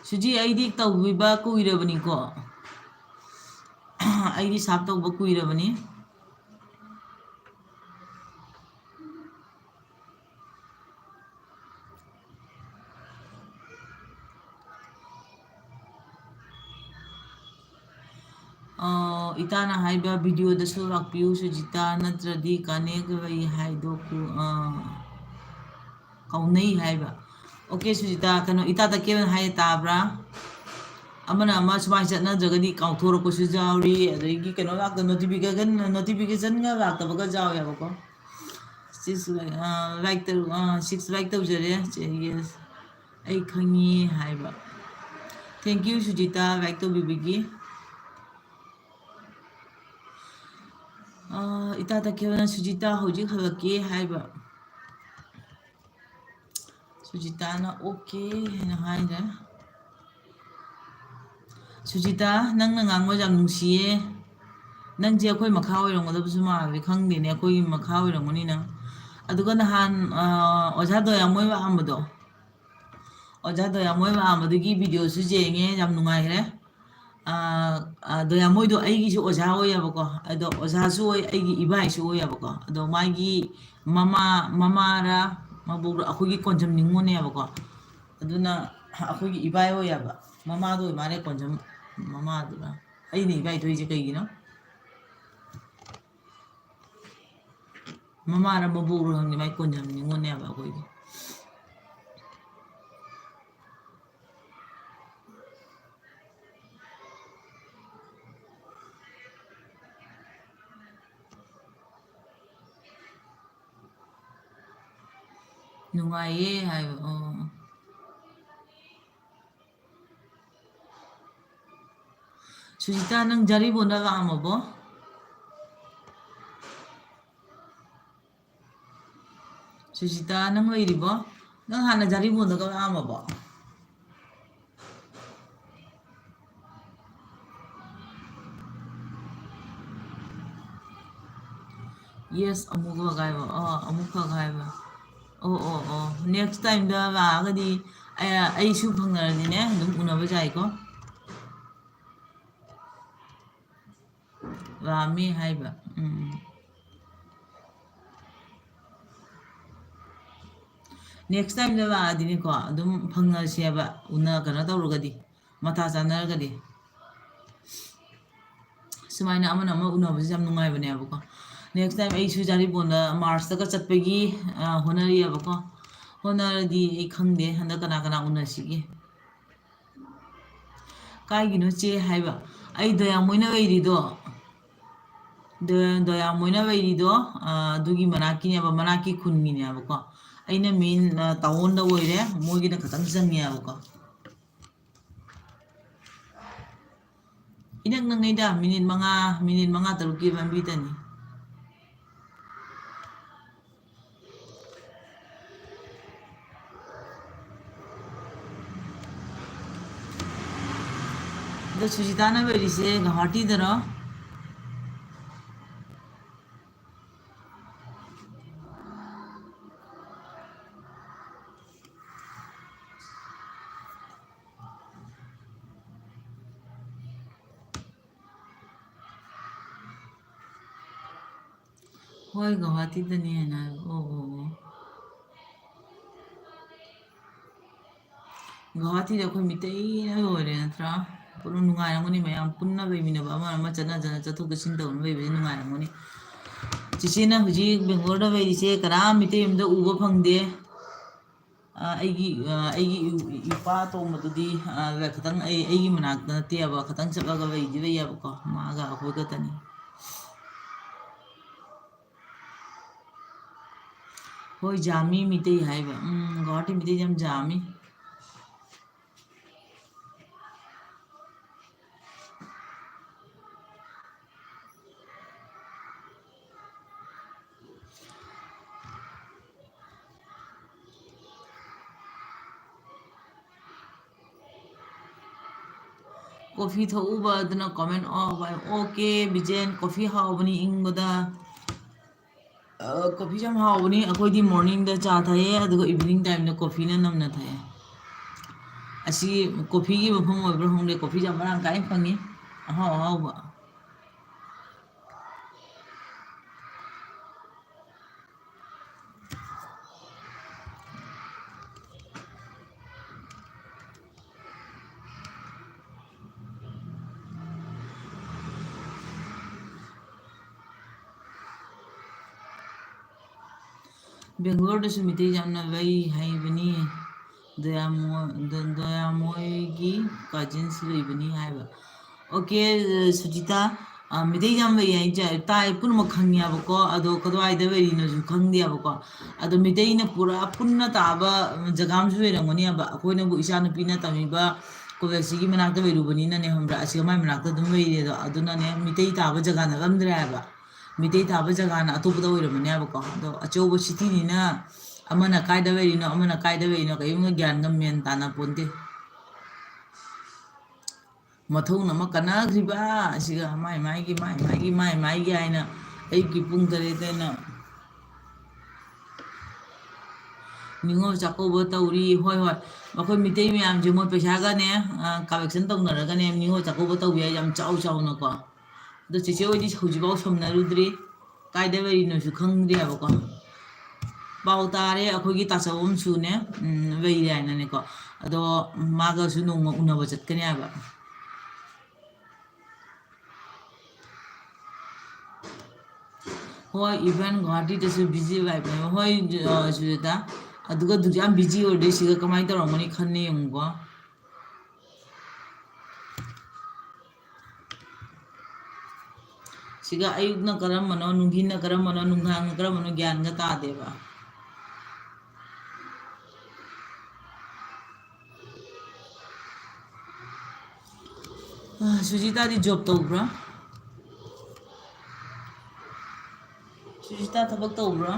ꯁꯨꯖꯤ, ꯑꯩꯗꯤ ꯇꯧꯕꯤꯕ ꯀꯨꯏꯔꯕꯅꯤꯀꯣ꯫ ꯑꯩꯗꯤ ꯁꯥꯞ ꯇꯧꯕ ꯀꯨꯏꯔꯕꯅꯤ꯫ ꯑ, ꯏꯇꯥꯅ ꯍꯥꯏꯕ videoꯗꯁꯨ ꯂꯥꯛꯄꯤꯌꯨ, ꯁꯨꯖꯤꯇꯥ, ꯅꯠꯇ꯭ꯔꯗꯤ connect ꯂꯩ ꯍꯥꯏꯗꯣꯛꯄꯤꯌꯨ꯫ ꯑ, ꯀꯥꯎꯅꯩ ꯍꯥꯏꯕ꯫ Okay, ꯁꯨꯖꯤꯇꯥ, ꯀꯩꯅꯣ, ꯏꯇꯥ ꯇꯀꯦꯜꯅ ꯍꯥꯏꯌꯦ, ꯇꯥꯕ꯭ꯔꯥ? ꯑꯃꯅ ꯑꯃ ꯁꯨꯃꯥꯏꯅ ꯆꯠꯅꯗ꯭ꯔꯒꯗꯤ ꯀꯥꯎꯊꯣꯔꯛꯄꯁꯨ ꯌꯥꯎꯔꯤ, ꯑꯗꯒꯤ ꯀꯩꯅꯣ ꯂꯥꯛꯇ-, notification, notificationꯒ ꯂꯥꯛꯇꯕꯒ ꯌꯥꯎꯋꯦꯕꯀꯣ꯫ Six, ꯑ, like ꯇꯧ-, ꯑ, six like ꯇꯧꯖꯔꯦ, ꯆꯦ, yes꯫ ꯑꯩ ꯈꯪꯉꯤ ꯍꯥꯏꯕ꯫ Thank you, ꯁꯨꯖꯤꯇꯥ, like ꯇꯧꯕꯤꯕꯒꯤ꯫ ꯑ, ꯏꯇꯥ ꯇꯈꯦꯜꯅ ꯁꯨꯖꯤꯇꯥ ꯍꯧꯖꯤꯛ ꯍꯜꯂꯛꯀꯦ ꯍꯥꯏꯕ꯫ ꯁꯨꯖꯤꯇꯥꯅ okay ꯍꯥꯏꯅ ꯍꯥꯏꯔꯦ꯫ ꯁꯨꯖꯤꯇꯥ, ꯅꯪꯅ ꯉꯥꯡꯕ ꯌꯥꯝ ꯅꯨꯡꯁꯤꯌꯦ꯫ ꯅꯪꯁꯦ ꯑꯩꯈꯣꯏ ꯃꯈꯥ ꯑꯣꯏꯔꯝꯒꯗꯕꯁꯨ ꯃꯥꯜꯂꯦ, ꯈꯪꯗꯦꯅꯦ, ꯑꯩꯈꯣꯏꯒꯤ ꯃꯈꯥ ꯑꯣꯏꯔꯝꯒꯅꯤ ꯅꯪ꯫ ꯑꯗꯨꯒ ꯅꯍꯥꯟ, ꯑ, ꯑꯣꯖꯥ ꯗꯣꯌꯥꯃꯣꯏ ꯂꯥꯛꯑꯝꯕꯗꯣ, ꯑꯣꯖꯥ ꯗꯣꯌꯥꯃꯣꯏ ꯂꯥꯛꯑꯝꯕꯗꯨꯒꯤ videoꯁꯨ ꯌꯦꯡꯉꯦ, ꯌꯥꯝ ꯅꯨꯡꯉꯥꯏꯈ꯭ꯔꯦ꯫ ꯑ, ꯑ, ꯗꯣꯌꯥꯃꯣꯏꯗꯣ ꯑꯩꯒꯤꯁꯨ ꯑꯣꯖꯥ ꯑꯣꯏꯌꯦꯕꯀꯣ, ꯑꯗꯣ ꯑꯣꯖꯥꯁꯨ ꯑꯣꯏ, ꯑꯩꯒꯤ ꯏꯕꯥꯏꯁꯨ ꯑꯣꯏꯌꯦꯕꯀꯣ, ꯑꯗꯣ ꯃꯥꯒꯤ ꯃꯃꯥ, ꯃꯃꯥꯔ ꯃꯕꯣꯛꯔ ꯑꯩꯈꯣꯏꯒꯤ ꯀꯣꯟꯖꯝ ꯅꯤꯉꯣꯜꯅꯦꯕꯀꯣ꯫ ꯑꯗꯨꯅ ꯑꯩꯈꯣꯏꯒꯤ ꯏꯕꯥꯏ ꯑꯣꯏꯌꯦꯕ, ꯃꯃꯥꯗꯣ ꯑꯣꯏ ꯃꯥꯜꯂꯦ, ꯀꯣꯟꯖꯝ ꯃꯃꯥꯗꯨꯅ꯫ ꯑꯩꯅ ꯏꯕꯥꯏ ꯊꯣꯛꯏꯁꯦ ꯀꯩꯒꯤꯅꯣ? ꯃꯃꯥꯔ ꯃꯕꯣꯛꯔ ꯈꯪꯗꯦ, ꯃꯥꯏ ꯀꯣꯟꯖꯝ ꯅꯤꯉꯣꯜꯅꯦꯕ ꯑꯩꯈꯣꯏꯒꯤ꯫ ꯅꯨꯡꯉꯥꯏꯌꯦ ꯍꯥꯏꯕ꯫ ꯑꯣ꯫ ꯁꯨꯖꯤꯇꯥ, ꯅꯪ ꯖꯥꯔꯤꯕꯣꯟꯗ ꯂꯥꯛꯑꯝꯃꯕꯣ? ꯁꯨꯖꯤꯇꯥ, ꯅꯪ ꯂꯩꯔꯤꯕꯣ? ꯅꯪ ꯍꯥꯟꯅ ꯖꯥꯔꯤꯕꯣꯟꯗꯒ ꯂꯥꯛꯑꯝꯃꯕꯣ? ꯌꯦꯁ, ꯑꯃꯨꯛꯈꯛ ꯍꯥꯏꯕ꯫ ꯑꯣ, ꯑꯃꯨꯛꯈꯛ ꯍꯥꯏꯕ꯫ ꯑꯣ, ꯑꯣ, ꯑꯣ꯫ ꯅꯦꯛꯁ ꯇꯥꯏꯝꯗ ꯂꯥꯛꯑꯒꯗꯤ ꯑꯩ, ꯑꯩꯁꯨ ꯐꯪꯅꯔꯗꯤꯅꯦ, ꯑꯗꯨꯝ ꯎꯅꯕ ꯌꯥꯏꯀꯣ꯫ ꯂꯥꯛꯑꯝꯃꯤ ꯍꯥꯏꯕ꯫ ꯎꯝ꯫ ꯅꯦꯛꯁ ꯇꯥꯏꯝꯗ ꯂꯥꯛꯑꯗꯤꯅꯦꯀꯣ, ꯑꯗꯨꯝ ꯐꯪꯅꯁꯦꯕ꯫ ꯎꯅ-, ꯀꯩꯅꯣ ꯇꯧꯔꯒꯗꯤ, ꯃꯇꯥ ꯆꯥꯅꯔꯒꯗꯤ꯫ ꯁꯨꯃꯥꯏꯅ ꯑꯃꯅ ꯑꯃ ꯎꯅꯕꯁꯦ ꯌꯥꯝ ꯅꯨꯡꯉꯥꯏꯕꯅꯦꯕꯀꯣ꯫ ꯅꯦꯛꯁ ꯇꯥꯏꯝ ꯑꯩꯁꯨ ꯖꯥꯔꯤꯕꯣꯟꯗ ꯃꯥꯔꯁꯇꯒ ꯆꯠꯄꯒꯤ, ꯑ, ꯍꯣꯠꯅꯔꯤꯑꯕꯀꯣ꯫ ꯍꯣꯠꯅꯔꯗꯤ ꯑꯩ ꯈꯪꯗꯦ ꯍꯟꯗꯛ ꯀꯅꯥ ꯀꯅꯥ ꯎꯅꯁꯤꯒꯦ꯫ ꯀꯥꯏꯒꯤꯅꯣ ꯆꯦ ꯍꯥꯏꯕ? ꯑꯩ ꯗꯌꯥꯃꯣꯏꯅ ꯂꯩꯔꯤꯗꯣ, ꯗ-, ꯗꯌꯥꯃꯣꯏꯅ ꯂꯩꯔꯤꯗꯣ, ꯑ, ꯑꯗꯨꯒꯤ ꯃꯅꯥꯛꯀꯤꯅꯦꯕ, ꯃꯅꯥꯛꯀꯤ ꯈꯨꯟꯒꯤꯅꯦꯕꯀꯣ꯫ ꯑꯩꯅ ꯃꯦꯟ, ꯑ, ꯇꯥꯎꯟꯗ ꯑꯣꯏꯔꯦ, ꯃꯣꯏꯒꯤꯅ ꯈꯤꯇꯪ ꯆꯪꯉꯦꯕꯀꯣ꯫ ꯏꯅꯛ ꯅꯛꯅꯩꯗ, ꯃꯤꯅꯤꯠ ꯃꯉꯥ, ꯃꯤꯅꯤꯠ ꯃꯉꯥ ꯇꯔꯨꯛꯀꯤ ꯂꯝꯕꯤꯗꯅꯤ꯫ ꯑꯗꯣ ꯁꯨꯖꯤꯇꯥꯅ ꯂꯩꯔꯤꯁꯦ ꯒꯧꯍꯥꯇꯤꯗꯔꯣ? ꯍꯣꯏ, ꯒꯧꯍꯥꯇꯤꯗꯅꯤ ꯍꯥꯏꯅ ꯍꯥꯏꯕ꯫ ꯑꯣ, ꯑꯣ, ꯑꯣ꯫ ꯒꯧꯍꯥꯇꯤꯗ ꯑꯩꯈꯣꯏ ꯃꯤꯇꯩꯅ ꯂꯣꯏꯔꯦ ꯅꯠꯇ꯭ꯔꯥ? ꯄꯨꯔꯥ ꯅꯨꯡꯉꯥꯏꯔꯝꯒꯅꯤ, ꯃꯌꯥꯝ ꯄꯨꯟꯅ ꯂꯩꯃꯤꯟꯅꯕ, ꯑꯃ ꯑꯃ ꯆꯠꯅ ꯆꯠꯅ ꯆꯠꯊꯣꯛ ꯆꯠꯁꯤꯟ ꯇꯧꯅ ꯂꯩꯕꯁꯦ ꯅꯨꯡꯉꯥꯏꯔꯝꯒꯅꯤ꯫ ꯆꯤꯆꯦꯅ ꯍꯧꯖꯤꯛ ꯕꯦꯡꯒ꯭ꯂꯣꯔꯗ ꯂꯩꯔꯤꯁꯦ ꯀꯅꯥ ꯃꯤꯇꯩ ꯑꯃꯗ ꯎꯕ ꯐꯪꯗꯦ꯫ ꯑ, ꯑꯩꯒꯤ, ꯑ, ꯑꯩꯒꯤ ꯏ-, ꯏꯄꯥ ꯑꯇꯣꯝꯕꯗꯨꯗꯤ, ꯑ, ꯈꯤꯇꯪ ꯑꯩ, ꯑꯩꯒꯤ ꯃꯅꯥꯛꯇ ꯅꯠꯇꯦꯕ, ꯈꯤꯇꯪ ꯆꯠꯂꯒ ꯂꯩꯗꯤ ꯂꯩꯌꯦꯕꯀꯣ, ꯃꯥꯒ ꯑꯩꯈꯣꯏ ꯈꯛꯇꯅꯤ꯫ ꯍꯣꯏ, ꯖꯥꯃꯤ ꯃꯤꯇꯩ ꯍꯥꯏꯕ꯫ ꯎꯝ, ꯒꯧꯍꯥꯇꯤ ꯃꯤꯇꯩ ꯌꯥꯝ ꯖꯥꯃꯤ꯫ ꯀꯣꯐꯤ ꯊꯛꯎꯕ ꯑꯗꯨꯅ comment off꯫ ꯑꯣꯀꯦ ꯕꯤꯖꯦꯟ, ꯀꯣꯐꯤ ꯍꯥꯎꯕꯅꯤ ꯏꯪꯕꯗ꯫ ꯑ, ꯀꯣꯐꯤꯁꯦ ꯌꯥꯝ ꯍꯥꯎꯕꯅꯤ꯫ ꯑꯩꯈꯣꯏꯗꯤ morningꯗ ꯆꯥ ꯊꯛꯑꯦ, ꯑꯗꯨꯒ evening timeꯗ ꯀꯣꯐꯤꯅ ꯅꯝꯅ ꯊꯛꯑꯦ꯫ ꯑꯁꯤ ꯀꯣꯐꯤꯒꯤ ꯃꯐꯝ ꯑꯣꯏꯕ꯭ꯔꯥ ꯈꯪꯗꯦ, ꯀꯣꯐꯤꯁꯦ ꯌꯥꯝ ꯃꯔꯥꯡ ꯀꯥꯏꯅ ꯐꯪꯉꯤ, ꯑꯍꯥꯎ ꯑꯍꯥꯎꯕ꯫ ꯕꯦꯡꯒ꯭ꯂꯣꯔꯗꯁꯨ ꯃꯤꯇꯩ ꯌꯥꯝꯅ ꯂꯩ ꯍꯥꯏꯕꯅꯤ꯫ ꯗꯌꯥꯃꯣ-, ꯗ-, ꯗꯌꯥꯃꯣꯏꯒꯤ cousins ꯂꯩꯕꯅꯤ ꯍꯥꯏꯕ꯫ ꯑꯣꯀꯦ, ꯁꯨꯖꯤꯇꯥ, ꯑ, ꯃꯤꯇꯩ ꯌꯥꯝ ꯂꯩ ꯍꯥꯏꯁꯦ ꯇꯥꯏ, ꯄꯨꯝꯅꯃꯛ ꯈꯪꯉꯦꯕꯀꯣ, ꯑꯗꯣ ꯀꯗꯥꯏꯗ ꯂꯩꯔꯤꯅꯣꯁꯨ ꯈꯪꯗꯦꯕꯀꯣ꯫ ꯑꯗꯣ ꯃꯤꯇꯩꯅ ꯄꯨꯔꯥ ꯄꯨꯟꯅ ꯇꯥꯕ ꯖꯒꯥ ꯑꯃꯁꯨ ꯂꯩꯔꯝꯒꯅꯦꯕ꯫ ꯑꯩꯈꯣꯏꯅꯕꯨ ꯏꯆꯥꯅꯨꯄꯤꯅ ꯇꯝꯃꯤꯕ ꯀꯣꯂꯦꯖꯁꯤꯒꯤ ꯃꯅꯥꯛꯇ ꯂꯩꯔꯨꯕꯅꯤꯅꯅꯦ, ꯈꯪꯕ꯭ꯔꯥ, ꯑꯁꯤꯒ ꯃꯥꯏ ꯃꯅꯥꯛꯇ ꯑꯗꯨꯝ ꯂꯩꯔꯦ꯫ ꯑꯗꯣ ꯑꯗꯨꯅꯅꯦ, ꯃꯤꯇꯩ ꯇꯥꯕ ꯖꯒꯥ ꯅꯠꯂꯝꯗ꯭ꯔꯦ ꯍꯥꯏꯕ꯫ ꯃꯤꯇꯩ ꯇꯥꯕ ꯖꯒꯥꯅ ꯑꯇꯣꯞꯄꯗ ꯑꯣꯏꯔꯝꯃꯅꯦꯕꯀꯣ꯫ ꯑꯗꯣ ꯑꯆꯧꯕ cityꯅꯤꯅ ꯑꯃꯅ ꯀꯥꯏꯗ ꯂꯩꯔꯤꯅꯣ, ꯑꯃꯅ ꯀꯥꯏꯗ ꯂꯩꯔꯤꯅꯣ, ꯀꯔꯤꯝꯇ ꯒ꯭ꯌꯥꯟꯒ ꯃꯦꯟ ꯇꯥꯅ ꯄꯣꯟꯇꯦ꯫ ꯃꯊꯧꯅ ꯑꯃ ꯀꯟꯅꯈ꯭ꯔꯤꯕ, ꯑꯁꯤꯒ ꯃꯥꯏ ꯃꯥꯏꯒꯤ, ꯃꯥꯏ ꯃꯥꯏꯒꯤ, ꯃꯥꯏ ꯃꯥꯏꯒꯤ ꯍꯥꯏꯅ ꯑꯌꯨꯛꯀꯤ ꯄꯨꯡ ꯇꯔꯦꯠꯇꯩꯅ ꯅꯤꯉꯣꯜ ꯆꯥꯛꯀꯧꯕ ꯇꯧꯔꯤ꯫ ꯍꯣꯏ, ꯍꯣꯏ, ꯃꯈꯣꯏ ꯃꯤꯇꯩ ꯃꯌꯥꯝꯁꯦ ꯃꯣꯏ ꯄꯩꯁꯥꯒꯅꯦ, ꯑ, collection ꯇꯧꯅꯔꯒꯅꯦ ꯅꯤꯉꯣꯜ ꯆꯥꯛꯀꯧꯕ ꯇꯧꯕ ꯌꯥꯏ, ꯌꯥꯝ ꯆꯥꯎ ꯆꯥꯎꯅꯀꯣ꯫ ꯑꯗꯣ ꯆꯦꯆꯦ ꯍꯣꯏꯗꯤ ꯍꯧꯖꯤꯛꯐꯥꯎ ꯁꯝꯅꯔꯨꯗ꯭ꯔꯤ, ꯀꯥꯏꯗ ꯂꯩꯔꯤꯅꯣꯁꯨ ꯈꯪꯗ꯭ꯔꯤ ꯍꯥꯏꯕꯀꯣ꯫ ꯄꯥꯎ ꯇꯥꯔꯦ, ꯑꯩꯈꯣꯏꯒꯤ ꯇꯥꯆꯧ ꯑꯃꯁꯨꯅꯦ, ꯎꯝ, ꯂꯩꯔꯦ ꯍꯥꯏꯅꯅꯦꯀꯣ꯫ ꯑꯗꯣ ꯃꯥꯒꯁꯨ ꯅꯣꯡꯃ ꯎꯅꯕ ꯆꯠꯀꯅꯤ ꯍꯥꯏꯕ꯫ ꯍꯣꯏ, even ꯒꯨꯍꯥꯇꯤꯗꯁꯨ busy vibe ꯂꯩꯕ꯫ ꯍꯣꯏ, ꯑ, ꯁꯨꯖꯥꯇꯥ, ꯑꯗꯨꯒ ꯑꯗꯨꯛ ꯌꯥꯝ busy ꯑꯣꯏꯔꯗꯤ ꯁꯤꯒ ꯀꯃꯥꯏꯅ ꯇꯧꯔꯝꯒꯅꯤ ꯈꯟꯅ ꯌꯦꯡꯉꯨꯀꯣ꯫ ꯁꯤꯒ ꯑꯌꯨꯛꯅ ꯀꯔꯝꯕꯅꯣ, ꯅꯨꯡꯊꯤꯟꯅ ꯀꯔꯝꯕꯅꯣ, ꯅꯨꯡꯗꯥꯡꯅ ꯀꯔꯝꯕꯅꯣ ꯒ꯭ꯌꯥꯟꯒ ꯇꯥꯗꯦꯕ꯫ ꯑ, ꯁꯨꯖꯤꯇꯥꯗꯤ job ꯇꯧꯕ꯭ꯔꯥ? ꯁꯨꯖꯤꯇꯥ ꯊꯕꯛ ꯇꯧꯕ꯭ꯔꯥ?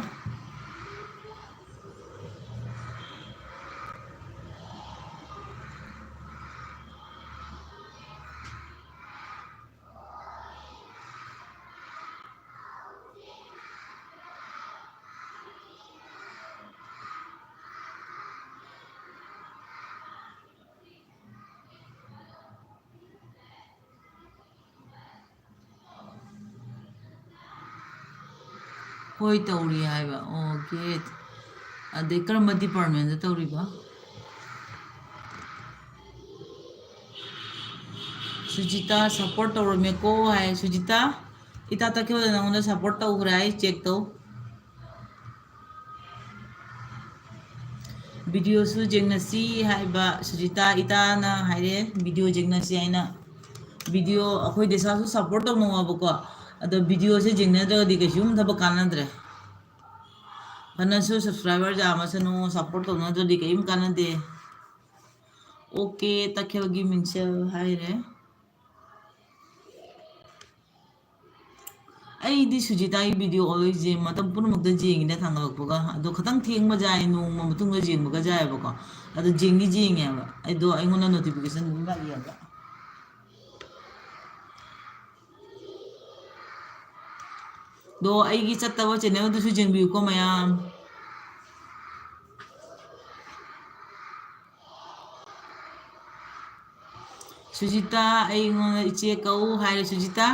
ꯍꯣꯏ, ꯇꯧꯔꯤ ꯍꯥꯏꯕ꯫ ꯑꯣꯀꯦ꯫ ꯑꯗꯩ ꯀꯔꯝꯕ department ꯇꯧꯔꯤꯕ? ꯁꯨꯖꯤꯇꯥ support ꯇꯧꯔꯝꯃꯦꯀꯣ ꯍꯥꯏ꯫ ꯁꯨꯖꯤꯇꯥ, ꯏꯇꯥ ꯇꯛꯈꯦꯜꯗ ꯅꯉꯣꯟꯗ support ꯇꯧꯈ꯭ꯔꯦ ꯍꯥꯏ, check ꯇꯧ꯫ Video ꯁꯨ ꯌꯦꯡꯅꯁꯤ ꯍꯥꯏꯕ ꯁꯨꯖꯤꯇꯥ ꯏꯇꯥꯅ ꯍꯥꯏꯔꯦ, video ꯌꯦꯡꯅꯁꯤ ꯍꯥꯏꯅ꯫ Video ꯑꯩꯈꯣꯏ ꯗꯦꯁꯥꯁꯨ support ꯇꯧꯅꯧ ꯍꯥꯏꯕꯀꯣ, ꯑꯗꯣ video ꯁꯦ ꯌꯦꯡꯅꯗ꯭ꯔꯒꯗꯤ ꯀꯩꯁꯨꯝ ꯊꯕꯛ ꯀꯥꯟꯅꯗ꯭ꯔꯦ꯫ ꯐꯅꯁꯨ subscriber ꯌꯥꯝꯃꯁꯅꯨ, support ꯇꯧꯅꯗ꯭ꯔꯗꯤ ꯀꯔꯤꯝ ꯀꯥꯟꯅꯗꯦ꯫ ꯑꯣꯀꯦ, ꯇꯈꯦꯜꯒꯤ ꯃꯤꯡꯁꯦꯜ ꯍꯥꯏꯔꯦ꯫ ꯑꯩꯗꯤ ꯁꯨꯖꯤꯇꯥꯒꯤ video always ꯌꯦꯡ-, ꯃꯇꯝ ꯄꯨꯝꯅꯃꯛꯇ ꯌꯦꯡꯉꯤꯗ ꯊꯥꯡꯒꯠꯂꯛꯄꯒ꯫ ꯑꯗꯣ ꯈꯤꯇꯪ ꯊꯦꯡꯕ ꯌꯥꯏ, ꯅꯣꯡꯃ ꯃꯇꯨꯡꯗ ꯌꯦꯡꯕꯒ ꯌꯥꯏꯑꯕꯀꯣ꯫ ꯑꯗꯣ ꯌꯦꯡꯗꯤ ꯌꯦꯡꯉꯦꯕ꯫ ꯑꯩꯗꯣ ꯑꯩꯉꯣꯟꯗ notification ꯑꯗꯨꯝ ꯂꯥꯛꯏꯑꯕ꯫ ꯑꯗꯣ ꯑꯩꯒꯤ ꯆꯠꯇꯕ channel ꯗꯨꯁꯨ ꯌꯦꯡꯕꯤꯌꯨꯀꯣ ꯃꯌꯥꯝ꯫ ꯁꯨꯖꯤꯇꯥ, ꯑꯩꯉꯣꯟꯗ ꯏꯆꯦ ꯀꯧ ꯍꯥꯏꯔꯦ ꯁꯨꯖꯤꯇꯥ꯫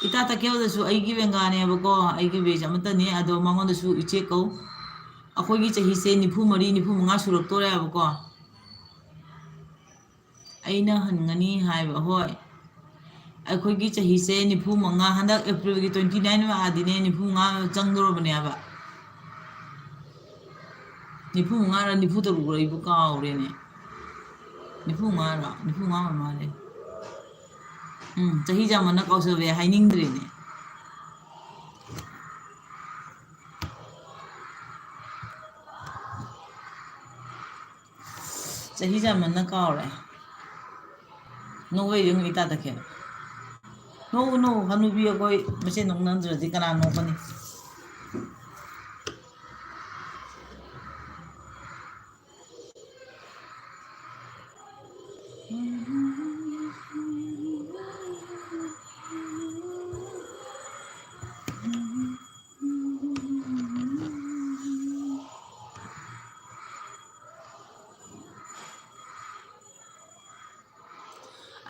ꯏꯇꯥ ꯇꯛꯈꯦꯜꯗꯁꯨ ꯑꯩꯒꯤ ꯂꯦꯡꯒꯥꯅꯦꯕꯀꯣ, ꯑꯩꯒꯤ batch ꯑꯃꯠꯇꯅꯦ, ꯑꯗꯣ ꯃꯉꯣꯟꯗꯁꯨ ꯏꯆꯦ ꯀꯧ꯫ ꯑꯩꯈꯣꯏꯒꯤ ꯆꯍꯤꯁꯦ ꯅꯤꯐꯨ ꯃꯔꯤ, ꯅꯤꯐꯨ ꯃꯉꯥ ꯁꯨꯔꯛꯇꯣꯔꯦꯕꯀꯣ꯫ ꯑꯩꯅ ꯍꯟꯒꯅꯤ ꯍꯥꯏꯕ, ꯍꯣꯏ꯫ ꯑꯩꯈꯣꯏꯒꯤ ꯆꯍꯤꯁꯦ ꯅꯤꯐꯨ ꯃꯉꯥ, ꯍꯟꯗꯛ April ꯒꯤ twenty nine ꯂꯥꯛꯑꯗꯤꯅꯦ, ꯅꯤꯐꯨ ꯃꯉꯥ ꯆꯪꯗꯣꯔꯕꯅꯦꯕ꯫ ꯅꯤꯐꯨ ꯃꯉꯥꯔ ꯅꯤꯐꯨ ꯇꯔꯨꯛꯔ ꯑꯩꯕꯨ ꯀꯥꯎꯔꯦꯅꯦ꯫ ꯅꯤꯐꯨ ꯃꯉꯥꯔ? ꯅꯤꯐꯨ ꯃꯉꯥ ꯑꯣꯏꯔ ꯃꯥꯜꯂꯦ꯫ ꯎꯝ, ꯆꯍꯤ ꯌꯥꯝꯃꯟꯅ ꯀꯥꯎꯁꯜꯂꯦ, ꯍꯥꯏꯅꯤꯡꯗ꯭ꯔꯦꯅꯦ꯫ ꯆꯍꯤ ꯌꯥꯝꯃꯟꯅ ꯀꯥꯎꯔꯦ꯫ ꯅꯣꯛꯂꯛꯏꯗꯨ ꯌꯦꯡꯉꯨ ꯏꯇꯥ ꯇꯛꯈꯦꯜ꯫ ꯅꯣꯛꯎ, ꯅꯣꯛꯎ, ꯍꯅꯨꯕꯤ ꯑꯩꯈꯣꯏ ꯃꯁꯦꯟ ꯅꯣꯛꯅꯗ꯭ꯔꯗꯤ ꯀꯅꯥ ꯅꯣꯛꯀꯅꯤ?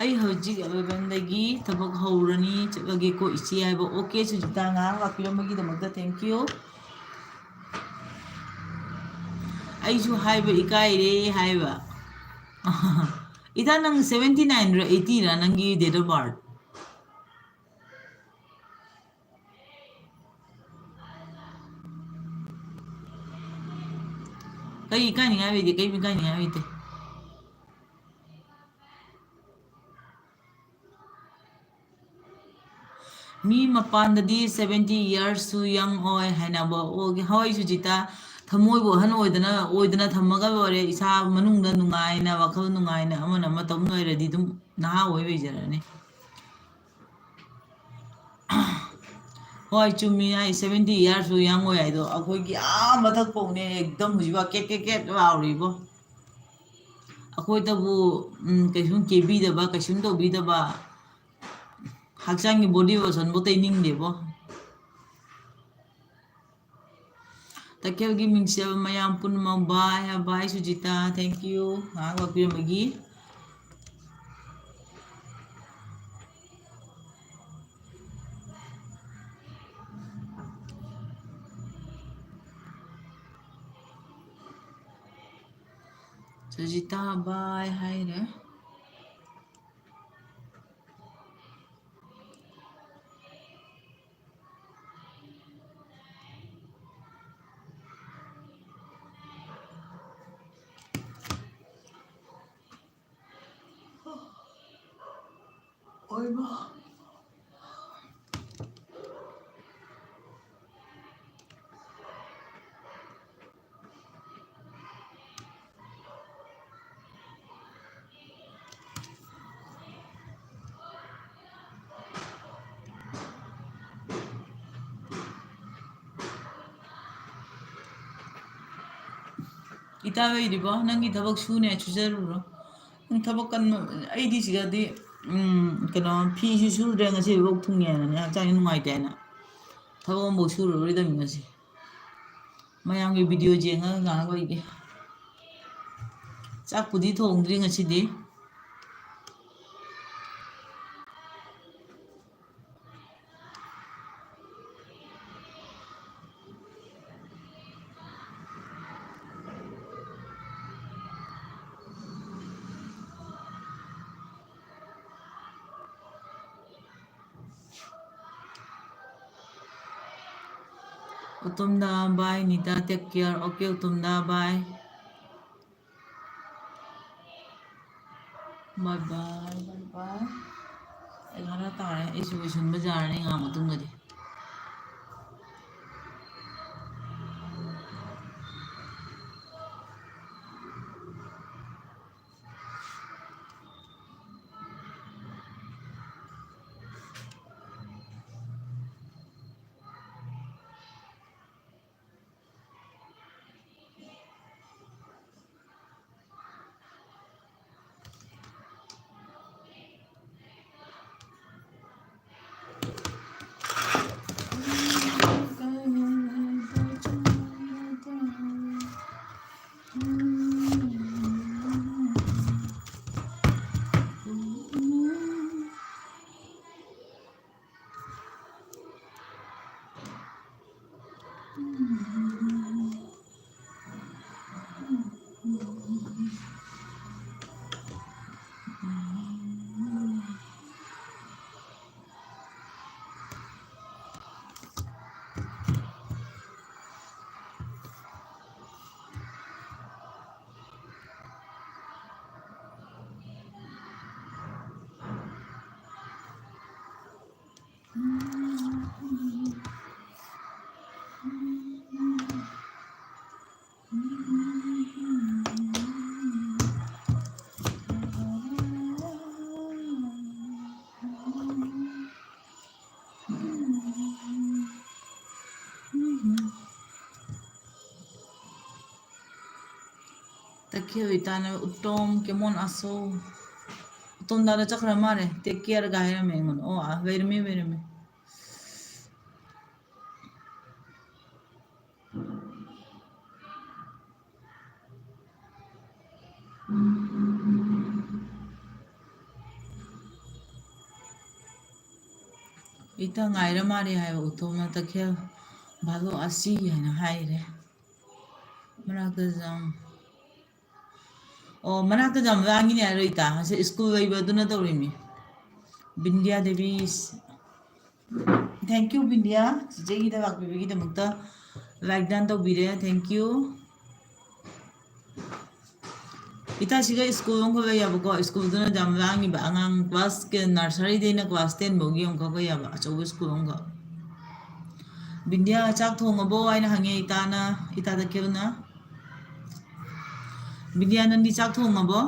"ꯑꯩ ꯍꯧꯖꯤꯛ eleven ꯗꯒꯤ ꯊꯕꯛ ꯍꯧꯔꯅꯤ, ꯆꯠꯂꯒꯦꯀꯣ ꯏꯆꯦ" ꯍꯥꯏꯕ꯫ "ꯑꯣꯀꯦ ꯁꯨꯖꯤꯇꯥ, ꯉꯥꯏꯍꯥꯛ ꯂꯥꯛꯄꯤꯔꯝꯕꯒꯤꯗꯃꯛꯇ thank you꯫ ꯑꯩꯁꯨ ꯍꯥꯏꯕ ꯏꯀꯥꯏꯔꯦ" ꯍꯥꯏꯕ꯫ ꯏꯇꯥ, ꯅꯪ seventy nine ꯔ eighty ꯔ ꯅꯪꯒꯤ date of birth? ꯀꯩ ꯏꯀꯥꯏꯅꯤꯡꯉꯥꯏ ꯂꯩꯒꯦ? ꯀꯩꯝ ꯏꯀꯥꯏꯅꯤꯡꯉꯥꯏ ꯂꯩꯇꯦ꯫ ꯃꯤ ꯃꯄꯥꯟꯗꯗꯤ seventy years ꯁꯨ young ꯑꯣꯏ ꯍꯥꯏꯅꯕ꯫ ꯑꯣꯏꯒꯦ꯫ ꯍꯣꯏ ꯁꯨꯖꯤꯇꯥ, ꯊꯃꯣꯏꯕꯨ ꯑꯍꯟ ꯑꯣꯏꯗꯅ, ꯑꯣꯏꯗꯅ ꯊꯝꯃꯒ ꯂꯣꯏꯔꯦ꯫ ꯏꯁꯥ ꯃꯅꯨꯡꯗ ꯅꯨꯡꯉꯥꯏꯅ, ꯋꯥꯈꯜ ꯅꯨꯡꯉꯥꯏꯅ, ꯑꯃꯅ ꯑꯃ ꯇꯧ ꯂꯩꯔꯗꯤ ꯑꯗꯨꯝ ꯅꯍꯥ ꯑꯣꯏ ꯂꯩꯖꯔꯅꯤ꯫ ꯍꯣꯏ, ꯆꯨꯝꯃꯤ ꯍꯥꯏ, seventy years ꯁꯨ young ꯑꯣꯏ ꯍꯥꯏꯗꯣ꯫ ꯑꯩꯈꯣꯏꯒꯤ ꯑꯥ ꯃꯊꯛ ꯐꯥꯎꯅꯦ ꯑꯦꯛꯗꯝ ꯍꯧꯖꯤꯛꯐꯥꯎ ꯀꯦꯠ ꯀꯦꯠ ꯀꯦꯠ ꯂꯥꯎꯔꯤꯕꯣ꯫ ꯑꯩꯈꯣꯏꯗꯕꯨ, ꯎꯝ, ꯀꯩꯁꯨꯝ ꯀꯦꯕꯤꯗꯕ, ꯀꯩꯁꯨꯝ ꯇꯧꯕꯤꯗꯕ, ꯍꯛꯆꯥꯡꯒꯤ body lotion ꯐꯥꯎ ꯇꯩꯅꯤꯡꯗꯦꯕꯣ꯫ ꯇꯈꯦꯜꯒꯤ ꯃꯤꯡꯁꯦꯜ ꯃꯌꯥꯝ ꯄꯨꯝꯅꯃꯛ bye high, bye ꯁꯨꯖꯤꯇꯥ, thank you ꯉꯥꯏꯍꯥꯛ ꯂꯥꯛꯄꯤꯔꯝꯕꯒꯤ꯫ ꯁꯨꯖꯤꯇꯥ bye ꯍꯥꯏꯔꯦ꯫ ꯑꯣꯏꯃꯥ꯫ ꯏꯇꯥ ꯂꯩꯔꯤꯕꯣ? ꯅꯪꯒꯤ ꯊꯕꯛ ꯁꯨꯅꯦ, ꯁꯨꯖꯔꯨꯔꯣ꯫ ꯅꯪ ꯊꯕꯛ ꯀꯟꯕ, ꯑꯩꯗꯤ ꯁꯤꯗꯗꯤ, ꯎꯝ, ꯀꯩꯅꯣ, ꯐꯤꯁꯨ ꯁꯨꯗ꯭ꯔꯦ, ꯉꯁꯤ ꯂꯣꯛ ꯊꯨꯡꯉꯦꯅꯅꯦ, ꯍꯛꯆꯥꯡꯁꯦ ꯅꯨꯡꯉꯥꯏꯇꯦ ꯍꯥꯏꯅ꯫ ꯊꯕꯛ ꯑꯃꯐꯥꯎ ꯁꯨꯔꯔꯣꯏꯗꯕꯅꯤ ꯉꯁꯤ꯫ ꯃꯌꯥꯝꯒꯤ video ꯌꯦꯡꯉꯒ ꯉꯥꯏꯍꯥꯛ ꯂꯩꯒꯦ꯫ ꯆꯥꯛꯄꯨꯗꯤ ꯊꯣꯡꯗ꯭ꯔꯤ ꯉꯁꯤꯗꯤ꯫ ꯎꯇꯨꯝꯗ bye, Nita, take care. Okay, ꯎꯇꯨꯝꯗ bye. Bye bye, bye bye. ꯑꯦꯒꯥꯔꯣ ꯇꯥꯔꯦ꯫ ꯑꯩꯁꯨ ꯂꯣꯏꯁꯤꯟꯕ ꯌꯥꯔꯅꯤ ꯉꯥꯏꯍꯥꯛ ꯃꯇꯨꯡꯗꯗꯤ꯫ ꯇꯈꯦꯜ ꯏꯇꯥꯅ ꯎꯇꯣꯝ ꯀꯦꯃꯣꯟ ꯑꯁꯣ꯫ ꯎꯇꯣꯝ ꯗꯥꯗꯣ ꯆꯠꯈ꯭ꯔ ꯃꯥꯜꯂꯦ꯫ Take careꯒ ꯍꯥꯏꯔꯝꯃꯦ ꯑꯩꯉꯣꯟꯗ꯫ ꯑꯣ, ꯑꯥ, ꯂꯩꯔꯝꯃꯦ, ꯂꯩꯔꯝꯃꯦ꯫ ꯏꯇ ꯉꯥꯏꯔ ꯃꯥꯜꯂꯦ ꯍꯥꯏꯕ ꯎꯇꯣꯝꯅ ꯇꯈꯦꯜ ꯚꯥꯂꯣ ꯑꯁꯤ ꯍꯥꯏꯅ ꯍꯥꯏꯔꯦ꯫ ꯃꯅꯥꯛꯇ ꯆꯪ-, ꯑꯣ, ꯃꯅꯥꯛꯇ ꯆꯪꯕ ꯂꯥꯡꯉꯤꯅꯦ ꯍꯥꯏꯔꯣ ꯏꯇꯥ? ꯉꯁꯤ ꯁ꯭ꯀꯨꯜ ꯂꯩꯕ ꯑꯗꯨꯅ ꯇꯧꯔꯤꯃꯤ꯫ ꯕꯤꯟꯗ꯭ꯌꯥ ꯗꯦꯕꯤ꯫ Thank you, ꯕꯤꯟꯗꯤꯌꯥ, ꯆꯤꯆꯦꯒꯤꯗ ꯂꯥꯛꯄꯤꯕꯒꯤꯗꯃꯛꯇ꯫ Like done ꯇꯧꯕꯤꯔꯦ, thank you꯫ ꯏꯇꯥꯁꯤꯒ ꯁ꯭ꯀꯨꯜ ꯑꯃꯈꯛ ꯂꯩꯌꯦꯕꯀꯣ, ꯁ꯭ꯀꯨꯜꯗꯨꯅ ꯌꯥꯝ ꯂꯥꯡꯉꯤꯕ, ꯑꯉꯥꯡ class ꯀ-, nursery ꯗꯩꯅ class ten ꯐꯥꯎꯒꯤ ꯑꯃꯈꯛ ꯂꯩꯌꯦꯕ, ꯑꯆꯧꯕ ꯁ꯭ꯀꯨꯜ ꯑꯃꯈꯛ꯫ "ꯕꯤꯟꯗꯤꯌꯥ, ꯆꯥꯛ ꯊꯣꯡꯉꯕꯣ?" ꯍꯥꯏꯅ ꯍꯪꯉꯦ ꯏꯇꯥꯅ, ꯏꯇꯥ ꯇꯈꯦꯜꯅ꯫ "ꯕꯤꯟꯗꯤꯌꯥ, ꯅꯪꯗꯤ ꯆꯥꯛ ꯊꯣꯡꯉꯕꯣ?"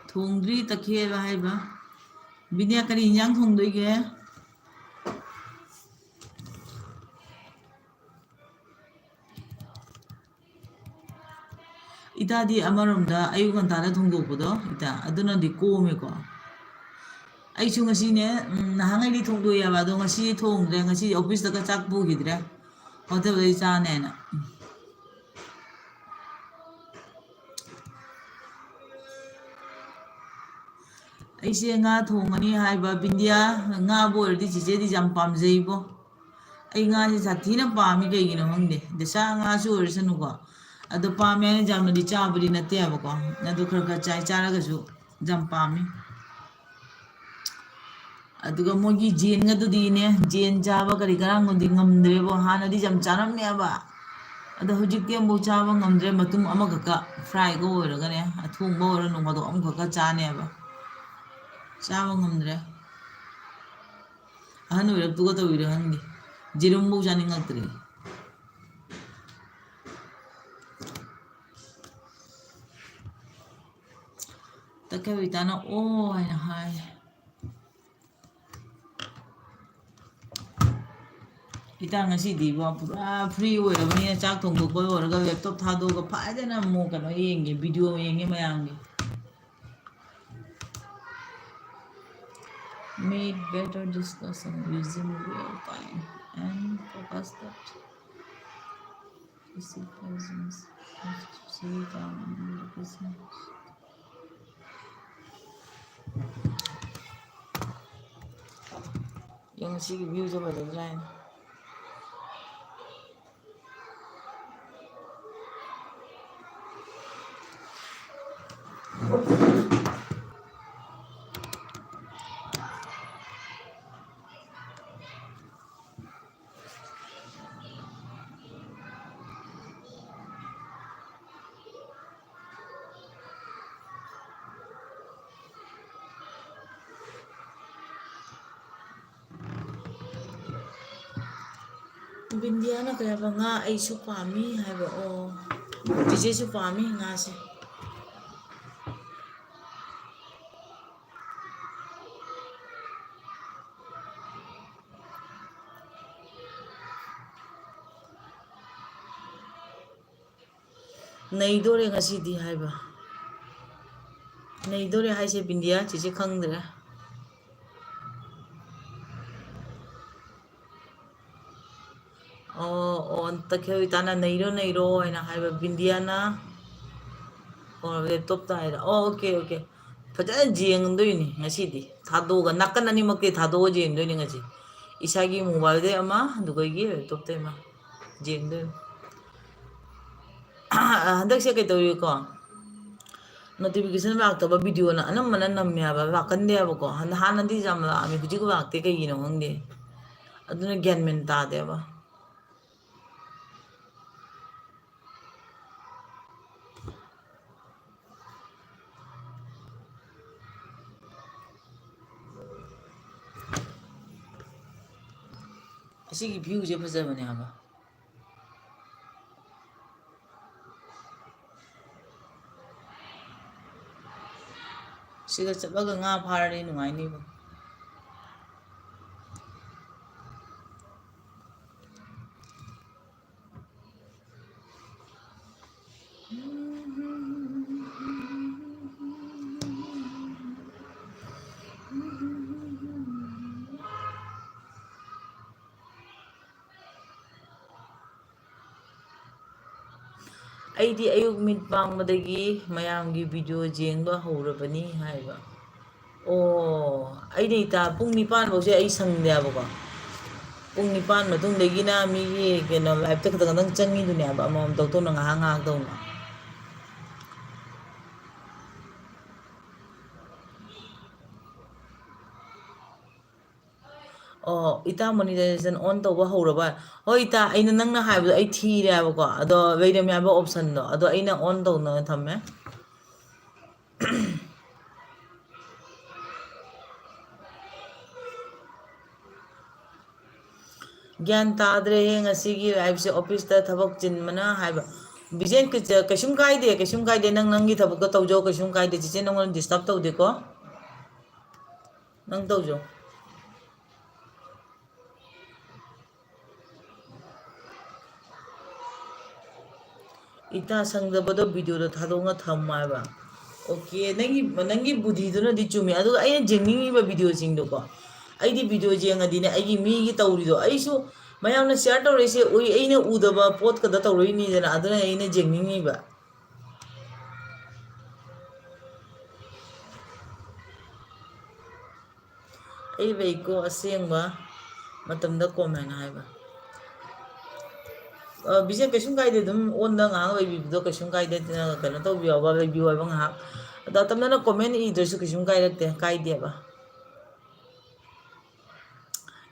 ꯊꯣꯡꯗ꯭ꯔꯤ, ꯇꯈꯦꯜ ꯍꯥꯏꯕ꯫ ꯕꯤꯟꯗꯤꯌꯥ, ꯀꯔꯤ ꯏꯟꯖꯥꯡ ꯊꯣꯡꯗꯣꯏꯒꯦ? ꯏꯇꯥꯗꯤ ꯑꯃꯔꯣꯝꯗ ꯑꯌꯨꯛ ꯉꯟꯇꯥꯗ ꯊꯣꯡꯗꯣꯛꯄꯗꯣ, ꯏꯇꯥ, ꯑꯗꯨꯅꯗꯤ ꯀꯣꯝꯃꯦꯀꯣ꯫ ꯑꯩꯁꯨ ꯉꯁꯤꯅꯦ, ꯎꯝ, ꯅꯍꯥꯟꯈꯩꯗꯤ ꯊꯣꯡꯗꯣꯛꯑꯦꯕ, ꯑꯗꯣ ꯉꯁꯤ ꯊꯣꯡꯗ꯭ꯔꯦ꯫ ꯉꯁꯤ office ꯇꯒ ꯆꯥꯛ ꯄꯨꯈꯤꯗ꯭ꯔꯦ, hotel ꯗꯩ ꯆꯥꯅꯦꯅ꯫ ꯑꯩꯁꯦ ꯉꯥ ꯊꯣꯡꯉꯅꯤ ꯍꯥꯏꯕ, ꯕꯤꯟꯗꯤꯌꯥ, ꯉꯥꯕꯨ ꯑꯣꯏꯔꯗꯤ ꯆꯤꯆꯦꯗꯤ ꯌꯥꯝ ꯄꯥꯝꯖꯩꯕꯣ꯫ ꯑꯩ ꯉꯥꯁꯦ ꯁꯥꯊꯤꯅ ꯄꯥꯝꯃꯤ, ꯀꯩꯒꯤꯅꯣ ꯈꯪꯗꯦ꯫ ꯗꯁꯥ ꯉꯥꯁꯨ ꯑꯣꯏꯔꯁꯅꯨꯀꯣ꯫ ꯑꯗꯣ ꯄꯥꯝꯃꯦ ꯍꯥꯏꯅ ꯌꯥꯝꯅꯗꯤ ꯆꯥꯕꯗꯤ ꯅꯠꯇꯦꯕꯀꯣ꯫ ꯑꯗꯨ ꯈꯔ ꯈꯔ ꯆꯥꯏ, ꯆꯥꯔꯒꯁꯨ ꯌꯥꯝ ꯄꯥꯝꯃꯤ꯫ ꯑꯗꯨꯒ ꯃꯣꯏꯒꯤ ꯖꯦꯟꯒꯗꯨꯗꯤꯅꯦ, ꯖꯦꯟ ꯆꯥꯕ ꯀꯔꯤ ꯀꯔꯥꯡꯒꯗꯤ ꯉꯝꯗ꯭ꯔꯦꯕꯣ꯫ ꯍꯥꯟꯅꯗꯤ ꯌꯥꯝ ꯆꯥꯔꯝꯃꯦꯕ, ꯑꯗꯣ ꯍꯧꯖꯤꯛꯇꯤ ꯑꯃꯨꯛ ꯆꯥꯕ ꯉꯝꯗ꯭ꯔꯦ꯫ ꯃꯇꯨꯝ ꯑꯃꯈꯛꯀ, fry ꯒ ꯑꯣꯏꯔꯒꯅꯦ, ꯑꯊꯣꯡꯕ ꯑꯣꯏꯔꯣ, ꯅꯣꯡ ꯐꯥꯗꯣꯛ ꯑꯃꯈꯛꯀ ꯆꯥꯅꯦꯕ, ꯆꯥꯕ ꯉꯝꯗ꯭ꯔꯦ꯫ ꯑꯍꯟ ꯑꯣꯏꯔꯞꯇꯨꯒ ꯇꯧꯔꯤꯔ ꯈꯪꯗꯦ, ꯌꯦꯔꯨꯝꯐꯧ ꯆꯥꯅꯤꯡꯉꯛꯇ꯭ꯔꯦ꯫ ꯇꯈꯦꯜ ꯏꯇꯥꯅ ꯑꯣ ꯍꯥꯏꯅ ꯍꯥꯏ꯫ ꯏꯇꯥ ꯉꯁꯤꯗꯤꯕꯣ ꯄꯨꯔꯥ free ꯑꯣꯏꯔꯕꯅꯤꯅ, ꯆꯥꯛ ꯊꯣꯡꯗꯣꯛꯄ ꯂꯣꯏꯔꯒ laptop ꯊꯥꯗꯣꯛꯑꯒ ꯐꯖꯅ ꯑꯃꯨꯛ ꯀꯩꯅꯣ ꯌꯦꯡꯒꯦ, video ꯌꯦꯡꯒꯦ ꯃꯌꯥꯝꯒꯤ꯫ Make better discussion using real time and focus that. ꯌꯦꯡꯉꯨ, ꯁꯤꯒꯤ view ꯁꯦ ꯐꯖꯗ꯭ꯔꯥ ꯍꯥꯏꯅ꯫ ꯕꯤꯟꯗꯤꯌꯥꯅ ꯀꯩ ꯍꯥꯏꯕ? ꯉꯥ ꯑꯩꯁꯨ ꯄꯥꯝꯃꯤ ꯍꯥꯏꯕ꯫ ꯑꯣ, ꯆꯤꯆꯦꯁꯨ ꯄꯥꯝꯃꯤ ꯉꯥꯁꯦ꯫ ꯅꯩꯗꯣꯔꯦ ꯉꯁꯤꯗꯤ ꯍꯥꯏꯕ꯫ ꯅꯩꯗꯣꯔꯦ ꯍꯥꯏꯁꯦ ꯕꯤꯟꯗꯤꯌꯥ, ꯆꯤꯆꯦ ꯈꯪꯗ꯭ꯔꯦ꯫ ꯑꯣ, ꯑꯣ, ꯇꯈꯦꯜ ꯏꯇꯥꯅ "ꯅꯩꯔꯣ, ꯅꯩꯔꯣ" ꯍꯥꯏꯅ ꯍꯥꯏꯕ, ꯕꯤꯟꯗꯤꯌꯥꯅ꯫ ꯑꯣ, ꯂꯦꯞꯇꯣꯞꯇ ꯍꯥꯏꯔ꯫ ꯑꯣ, ꯑꯣꯀꯦ, ꯑꯣꯀꯦ꯫ ꯐꯖꯅ ꯌꯦꯡꯗꯣꯏꯅꯤ ꯉꯁꯤꯗꯤ꯫ ꯊꯥꯗꯣꯛꯑꯒ, ꯅꯥꯀꯟ ꯑꯅꯤꯃꯛꯇꯤ ꯊꯥꯗꯣꯛꯑꯒ ꯌꯦꯡꯗꯣꯏꯅꯤ ꯉꯁꯤ꯫ ꯏꯁꯥꯒꯤ ꯃꯣꯕꯥꯏꯜꯗꯩ ꯑꯃ, ꯑꯗꯨꯒ ꯑꯩꯒꯤ ꯂꯦꯞꯇꯣꯞꯇꯩ ꯑꯃ ꯌꯦꯡꯗꯣꯏꯅꯤ꯫ ꯍꯟꯗꯛꯁꯦ ꯀꯩꯇꯧꯏꯀꯣ, ꯅꯣꯇꯤꯐꯤꯀꯦꯁꯟ ꯂꯥꯛꯇꯕ ꯚꯤꯗꯤꯑꯣꯅ ꯑꯅꯝꯕꯅ ꯅꯝꯃꯦ ꯍꯥꯏꯕ, ꯂꯥꯛꯀꯟꯗꯦ ꯍꯥꯏꯕꯀꯣ꯫ ꯍꯥꯟꯅ, ꯍꯥꯟꯅꯗꯤ ꯌꯥꯝ ꯂꯥꯛꯑꯝꯃꯤ, ꯍꯧꯖꯤꯛ ꯂꯥꯛꯇꯦ, ꯀꯩꯒꯤꯅꯣ ꯈꯪꯗꯦ꯫ ꯑꯗꯨꯅ ꯒ꯭ꯌꯥꯟ ꯃꯦꯟ ꯇꯥꯗꯦꯕ꯫ ꯑꯁꯤꯒꯤ ꯚ꯭ꯌꯨꯁꯦ ꯐꯖꯕꯅꯦ ꯍꯥꯏꯕ꯫ ꯁꯤꯗ ꯆꯠꯂꯒ ꯉꯥ ꯐꯥꯔꯗꯤ ꯅꯨꯡꯉꯥꯏꯅꯤꯕ꯫ "ꯑꯩꯗꯤ ꯑꯌꯨꯛ ꯃꯤꯠ ꯄꯥꯡꯕꯗꯒꯤ ꯃꯌꯥꯝꯒꯤ ꯚꯤꯗꯤꯑꯣ ꯌꯦꯡꯕ ꯍꯧꯔꯕꯅꯤ" ꯍꯥꯏꯕ꯫ ꯑꯣ, ꯑꯩꯗꯤ ꯏꯇꯥ ꯄꯨꯡ ꯅꯤꯄꯥꯟ ꯐꯧꯁꯦ ꯑꯩ ꯁꯪꯗꯦꯕꯀꯣ꯫ ꯄꯨꯡ ꯅꯤꯄꯥꯟ ꯃꯇꯨꯡꯗꯒꯤꯅ ꯃꯤꯒꯤ ꯀꯩꯅꯣ ꯂꯥꯏꯞꯇ ꯈꯇꯪ ꯈꯇꯪ ꯆꯪꯉꯤꯗꯨꯅꯦꯕ, ꯑꯃꯃꯝ ꯇꯧ ꯇꯧꯅ, ꯉꯥꯏꯍꯥꯛ ꯉꯥꯏꯍꯥꯛ ꯇꯧꯅ꯫ ꯑꯣ, ꯏꯇꯥ, monetization on ꯇꯧꯕ ꯍꯧꯔꯕ? ꯍꯣꯏ, ꯏꯇꯥ, ꯑꯩꯅ ꯅꯪꯅ ꯍꯥꯏꯕꯗꯣ ꯑꯩ ꯊꯤꯔꯦ ꯍꯥꯏꯕꯀꯣ, ꯑꯗꯣ ꯂꯩꯔꯝꯃꯦ ꯍꯥꯏꯕ option ꯗꯣ, ꯑꯗꯣ ꯑꯩꯅ on ꯇꯧꯅ ꯊꯝꯃꯦ꯫ ꯒ꯭ꯌꯥꯟ ꯇꯥꯗ꯭ꯔꯦꯍꯦ ꯉꯁꯤꯒꯤ live ꯁꯦ, office ꯇ ꯊꯕꯛ ꯆꯤꯟꯕꯅ ꯍꯥꯏꯕ꯫ ꯕꯤꯖꯦꯟ, ꯀꯩ-, ꯀꯩꯁꯨꯝ ꯀꯥꯏꯗꯦ, ꯀꯩꯁꯨꯝ ꯀꯥꯏꯗꯦ, ꯅꯪ ꯅꯪꯒꯤ ꯊꯕꯛꯇꯣ ꯇꯧꯖꯧ, ꯀꯩꯁꯨꯝ ꯀꯥꯏꯗꯦ, ꯆꯤꯆꯦ ꯅꯪꯉꯣꯟꯗ disturb ꯇꯧꯗꯦꯀꯣ, ꯅꯪ ꯇꯧꯖꯧ꯫ ꯏꯇꯥ, ꯁꯪꯗꯕꯗꯣ video ꯗꯣ ꯊꯥꯗꯣꯛꯅ ꯊꯝꯃꯣ ꯍꯥꯏꯕ꯫ Okay, ꯅꯪꯒꯤ, ꯅꯪꯒꯤ ꯕꯨꯙꯤꯗꯨꯅꯗꯤ ꯆꯨꯝꯃꯦ, ꯑꯗꯨꯒ ꯑꯩꯅ ꯌꯦꯡꯅꯤꯡꯉꯤꯕ video ꯁꯤꯡꯗꯣꯀꯣ, ꯑꯩꯗꯤ video ꯌꯦꯡꯉꯗꯤꯅꯦ, ꯑꯩꯒꯤ ꯃꯤꯒꯤ ꯇꯧꯔꯤꯗꯣ, ꯑꯩꯁꯨ ꯃꯌꯥꯝꯅ share ꯇꯧꯔꯛꯏꯁꯦ ꯎꯏ, ꯑꯩꯅ ꯎꯗꯕ ꯄꯣꯠ ꯈꯛꯇ ꯇꯧꯔꯛꯏꯅꯤꯗꯅ, ꯑꯗꯨꯅ ꯑꯩꯅ ꯌꯦꯡꯅꯤꯡꯉꯤꯕ꯫ ꯑꯩ ꯂꯩꯀꯣ ꯑꯁꯦꯡꯕ ꯃꯇꯝꯗ comment ꯍꯥꯏꯕ꯫ ꯑ, ꯕꯤꯖꯦꯟ, ꯀꯩꯁꯨꯝ ꯀꯥꯏꯗꯦ, ꯑꯗꯨꯝ on ꯗ ꯉꯥꯏꯍꯥꯛ ꯂꯩꯕꯤꯕꯗꯣ ꯀꯩꯁꯨꯝ ꯀꯥꯏꯗꯦ, ꯀꯩꯅꯣ ꯇꯧꯕꯤꯌꯣꯕ, ꯂꯩꯕꯤꯌꯣ ꯍꯥꯏꯕ ꯉꯥꯏꯍꯥꯛ꯫ ꯑꯗꯣ ꯑꯇꯝꯅꯅ comment ꯏꯗ꯭ꯔꯁꯨ ꯀꯩꯁꯨꯝ ꯀꯥꯏꯔꯛꯇꯦ, ꯀꯥꯏꯗꯦꯕ꯫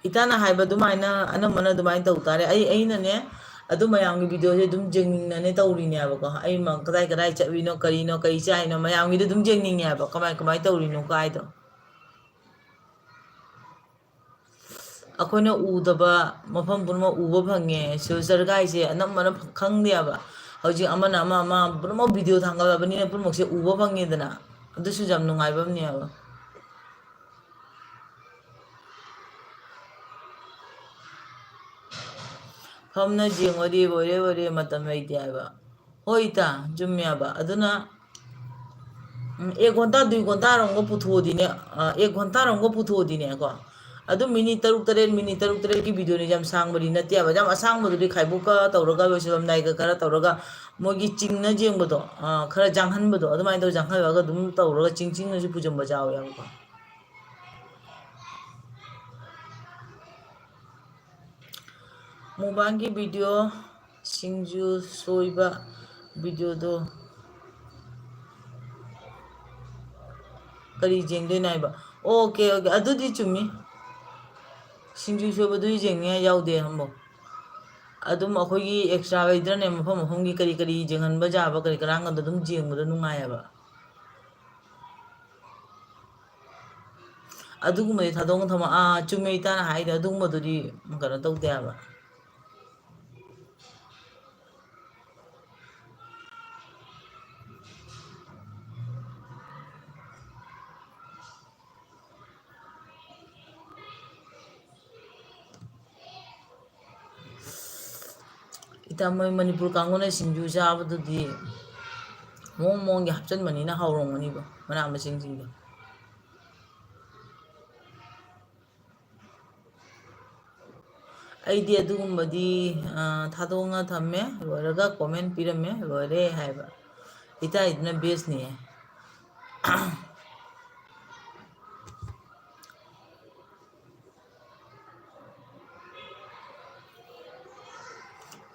ꯏꯇꯥꯅ ꯍꯥꯏꯕ ꯑꯗꯨꯃꯥꯏꯅ ꯑꯅꯝꯕꯅ ꯑꯗꯨꯃꯥꯏꯅ ꯇꯧ ꯇꯥꯔꯦ꯫ ꯑꯩ, ꯑꯩꯅꯅꯦ, ꯑꯗꯨ ꯃꯌꯥꯝꯒꯤ video ꯁꯦ ꯑꯗꯨꯝ ꯌꯦꯡꯅꯤꯡꯅꯅꯦ ꯇꯧꯔꯤꯅꯦꯕꯀꯣ꯫ ꯑꯩ ꯃ-, ꯀꯗꯥꯏ ꯀꯗꯥꯏ ꯆꯠꯂꯨꯏꯅꯣ, ꯀꯔꯤꯅꯣ, ꯀꯔꯤ ꯆꯥꯏꯅꯣ, ꯃꯌꯥꯝꯒꯤꯗꯣ ꯑꯗꯨꯝ ꯌꯦꯡꯅꯤꯡꯉꯦꯕ, ꯀꯃꯥꯏ ꯀꯃꯥꯏ ꯇꯧꯔꯤꯅꯣ ꯀꯥꯏꯗꯣ꯫ ꯑꯩꯈꯣꯏꯅ ꯎꯗꯕ ꯃꯐꯝ ꯄꯨꯝꯅꯃꯛ ꯎꯕ ꯐꯪꯉꯦ꯫ ꯁꯤꯜꯆꯔꯒꯥꯏꯁꯦ ꯑꯅꯝꯕꯅ ꯈꯪꯗꯦꯕ꯫ ꯍꯧꯖꯤꯛ ꯑꯃꯅ ꯑꯃ, ꯑꯃ ꯄꯨꯝꯅꯃꯛ video ꯊꯥꯡꯒꯠꯂꯕꯅꯤꯅ ꯄꯨꯝꯅꯃꯛꯁꯦ ꯎꯕ ꯐꯪꯉꯦꯗꯅ꯫ ꯑꯗꯨꯁꯨ ꯌꯥꯝ ꯅꯨꯡꯉꯥꯏꯕ ꯑꯃꯅꯦꯕ꯫ ꯐꯝꯅ ꯌꯦꯡꯉꯨꯔꯗꯤ ꯑꯣꯏꯔꯦ ꯑꯣꯏꯔꯦ, ꯃꯇꯝ ꯂꯩꯇꯦ ꯍꯥꯏꯕ꯫ ꯍꯣꯏ ꯏꯇꯥ, ꯆꯨꯝꯃꯦꯕ꯫ ꯑꯗꯨꯅ, ꯎꯝ, ꯑꯦꯛ ꯘꯟꯇꯥ, ꯗꯨꯏ ꯘꯟꯇꯥꯔꯣꯝꯒ ꯄꯨꯊꯣꯛꯑꯗꯤꯅꯦ, ꯑ, ꯑꯦꯛ ꯘꯟꯇꯥꯔꯣꯝꯒ ꯄꯨꯊꯣꯛꯑꯗꯤꯅꯦꯀꯣ, ꯑꯗꯨꯝ minute ꯇꯔꯨꯛ ꯇꯔꯦꯠ, minute ꯇꯔꯨꯛ ꯇꯔꯦꯠꯀꯤ video ꯅꯤ, ꯌꯥꯝ ꯁꯥꯡꯕꯗꯤ ꯅꯠꯇꯦꯕ꯫ ꯌꯥꯝ ꯑꯁꯥꯡꯕꯗꯨꯗꯤ ꯈꯥꯏꯕꯣꯛꯀ ꯇꯧꯔꯒ, ꯂꯣꯏꯁꯤꯜꯂꯝꯗꯥꯏꯒ ꯈꯔ ꯇꯧꯔꯒ, ꯃꯣꯏꯒꯤ ꯆꯤꯡꯅ ꯌꯦꯡꯕꯗꯣ, ꯑ, ꯈꯔ ꯌꯥꯡꯍꯟꯕꯗꯣ, ꯑꯗꯨꯃꯥꯏꯅ ꯇꯧꯔ ꯌꯥꯡꯍꯜꯂꯒ ꯑꯗꯨꯝ ꯇꯧꯔꯒ ꯆꯤꯡ ꯆꯤꯡꯅꯁꯨ ꯄꯨꯁꯤꯟꯕꯁꯨ ꯌꯥꯎꯋꯦꯕꯀꯣ꯫ ꯃꯨꯛꯕꯥꯡꯒꯤ video, ꯁꯤꯡꯖꯨ ꯁꯣꯏꯕ video ꯗꯣ ꯀꯔꯤ ꯌꯦꯡꯗꯣꯏꯅꯣ ꯍꯥꯏꯕ? Okay, okay, ꯑꯗꯨꯗꯤ ꯆꯨꯝꯃꯤ꯫ ꯁꯤꯡꯖꯨ ꯁꯨꯕꯗꯨꯗꯤ ꯌꯦꯡꯅꯤꯡꯉꯥꯏ ꯌꯥꯎꯗꯦ ꯑꯃꯐꯥꯎ꯫ ꯑꯗꯨꯝ ꯑꯩꯈꯣꯏꯒꯤ extra ꯂꯩꯗ꯭ꯔꯅꯦ, ꯃꯐꯝ ꯃꯐꯝꯒꯤ ꯀꯔꯤ ꯀꯔꯤ ꯌꯦꯡꯍꯟꯕ ꯌꯥꯕ ꯀꯔꯤ ꯀꯔꯥꯡꯒꯗꯣ ꯑꯗꯨꯝ ꯌꯦꯡꯕꯗꯣ ꯅꯨꯡꯉꯥꯏꯌꯦꯕ꯫ ꯑꯗꯨꯒꯨꯝꯕꯗꯤ ꯊꯥꯗꯣꯛꯅ ꯊꯝꯃ-, ꯑꯥ, ꯆꯨꯝꯃꯦ ꯏꯇꯥꯅ ꯍꯥꯏꯗꯣ, ꯑꯗꯨꯒꯨꯝꯕꯗꯨꯗꯤ ꯀꯩꯅꯣ ꯇꯧꯗꯦ ꯍꯥꯏꯕ꯫ ꯏꯇꯥ, ꯃꯣꯏ ꯃꯅꯤꯄꯨꯔ ꯀꯥꯡꯕꯨꯅ ꯁꯤꯡꯖꯨ ꯆꯥꯕꯗꯨꯗꯤ ꯃꯑꯣꯡ ꯃꯑꯣꯡꯒꯤ ꯍꯥꯞꯆꯤꯟꯕꯅꯤꯅ ꯍꯥꯎꯔꯝꯒꯅꯤꯕ, ꯃꯅꯥ ꯃꯁꯤꯡꯁꯤꯡꯗꯣ꯫ ꯑꯩꯗꯤ ꯑꯗꯨꯒꯨꯝꯕꯗꯤ, ꯑ, ꯊꯥꯗꯣꯛꯅ ꯊꯝꯃꯦ, ꯂꯣꯏꯔꯒ comment ꯄꯤꯔꯝꯃꯦ, ꯂꯣꯏꯔꯦ ꯍꯥꯏꯕ꯫ ꯏꯇꯥꯏꯗꯨꯅ bestꯅꯤꯌꯦ꯫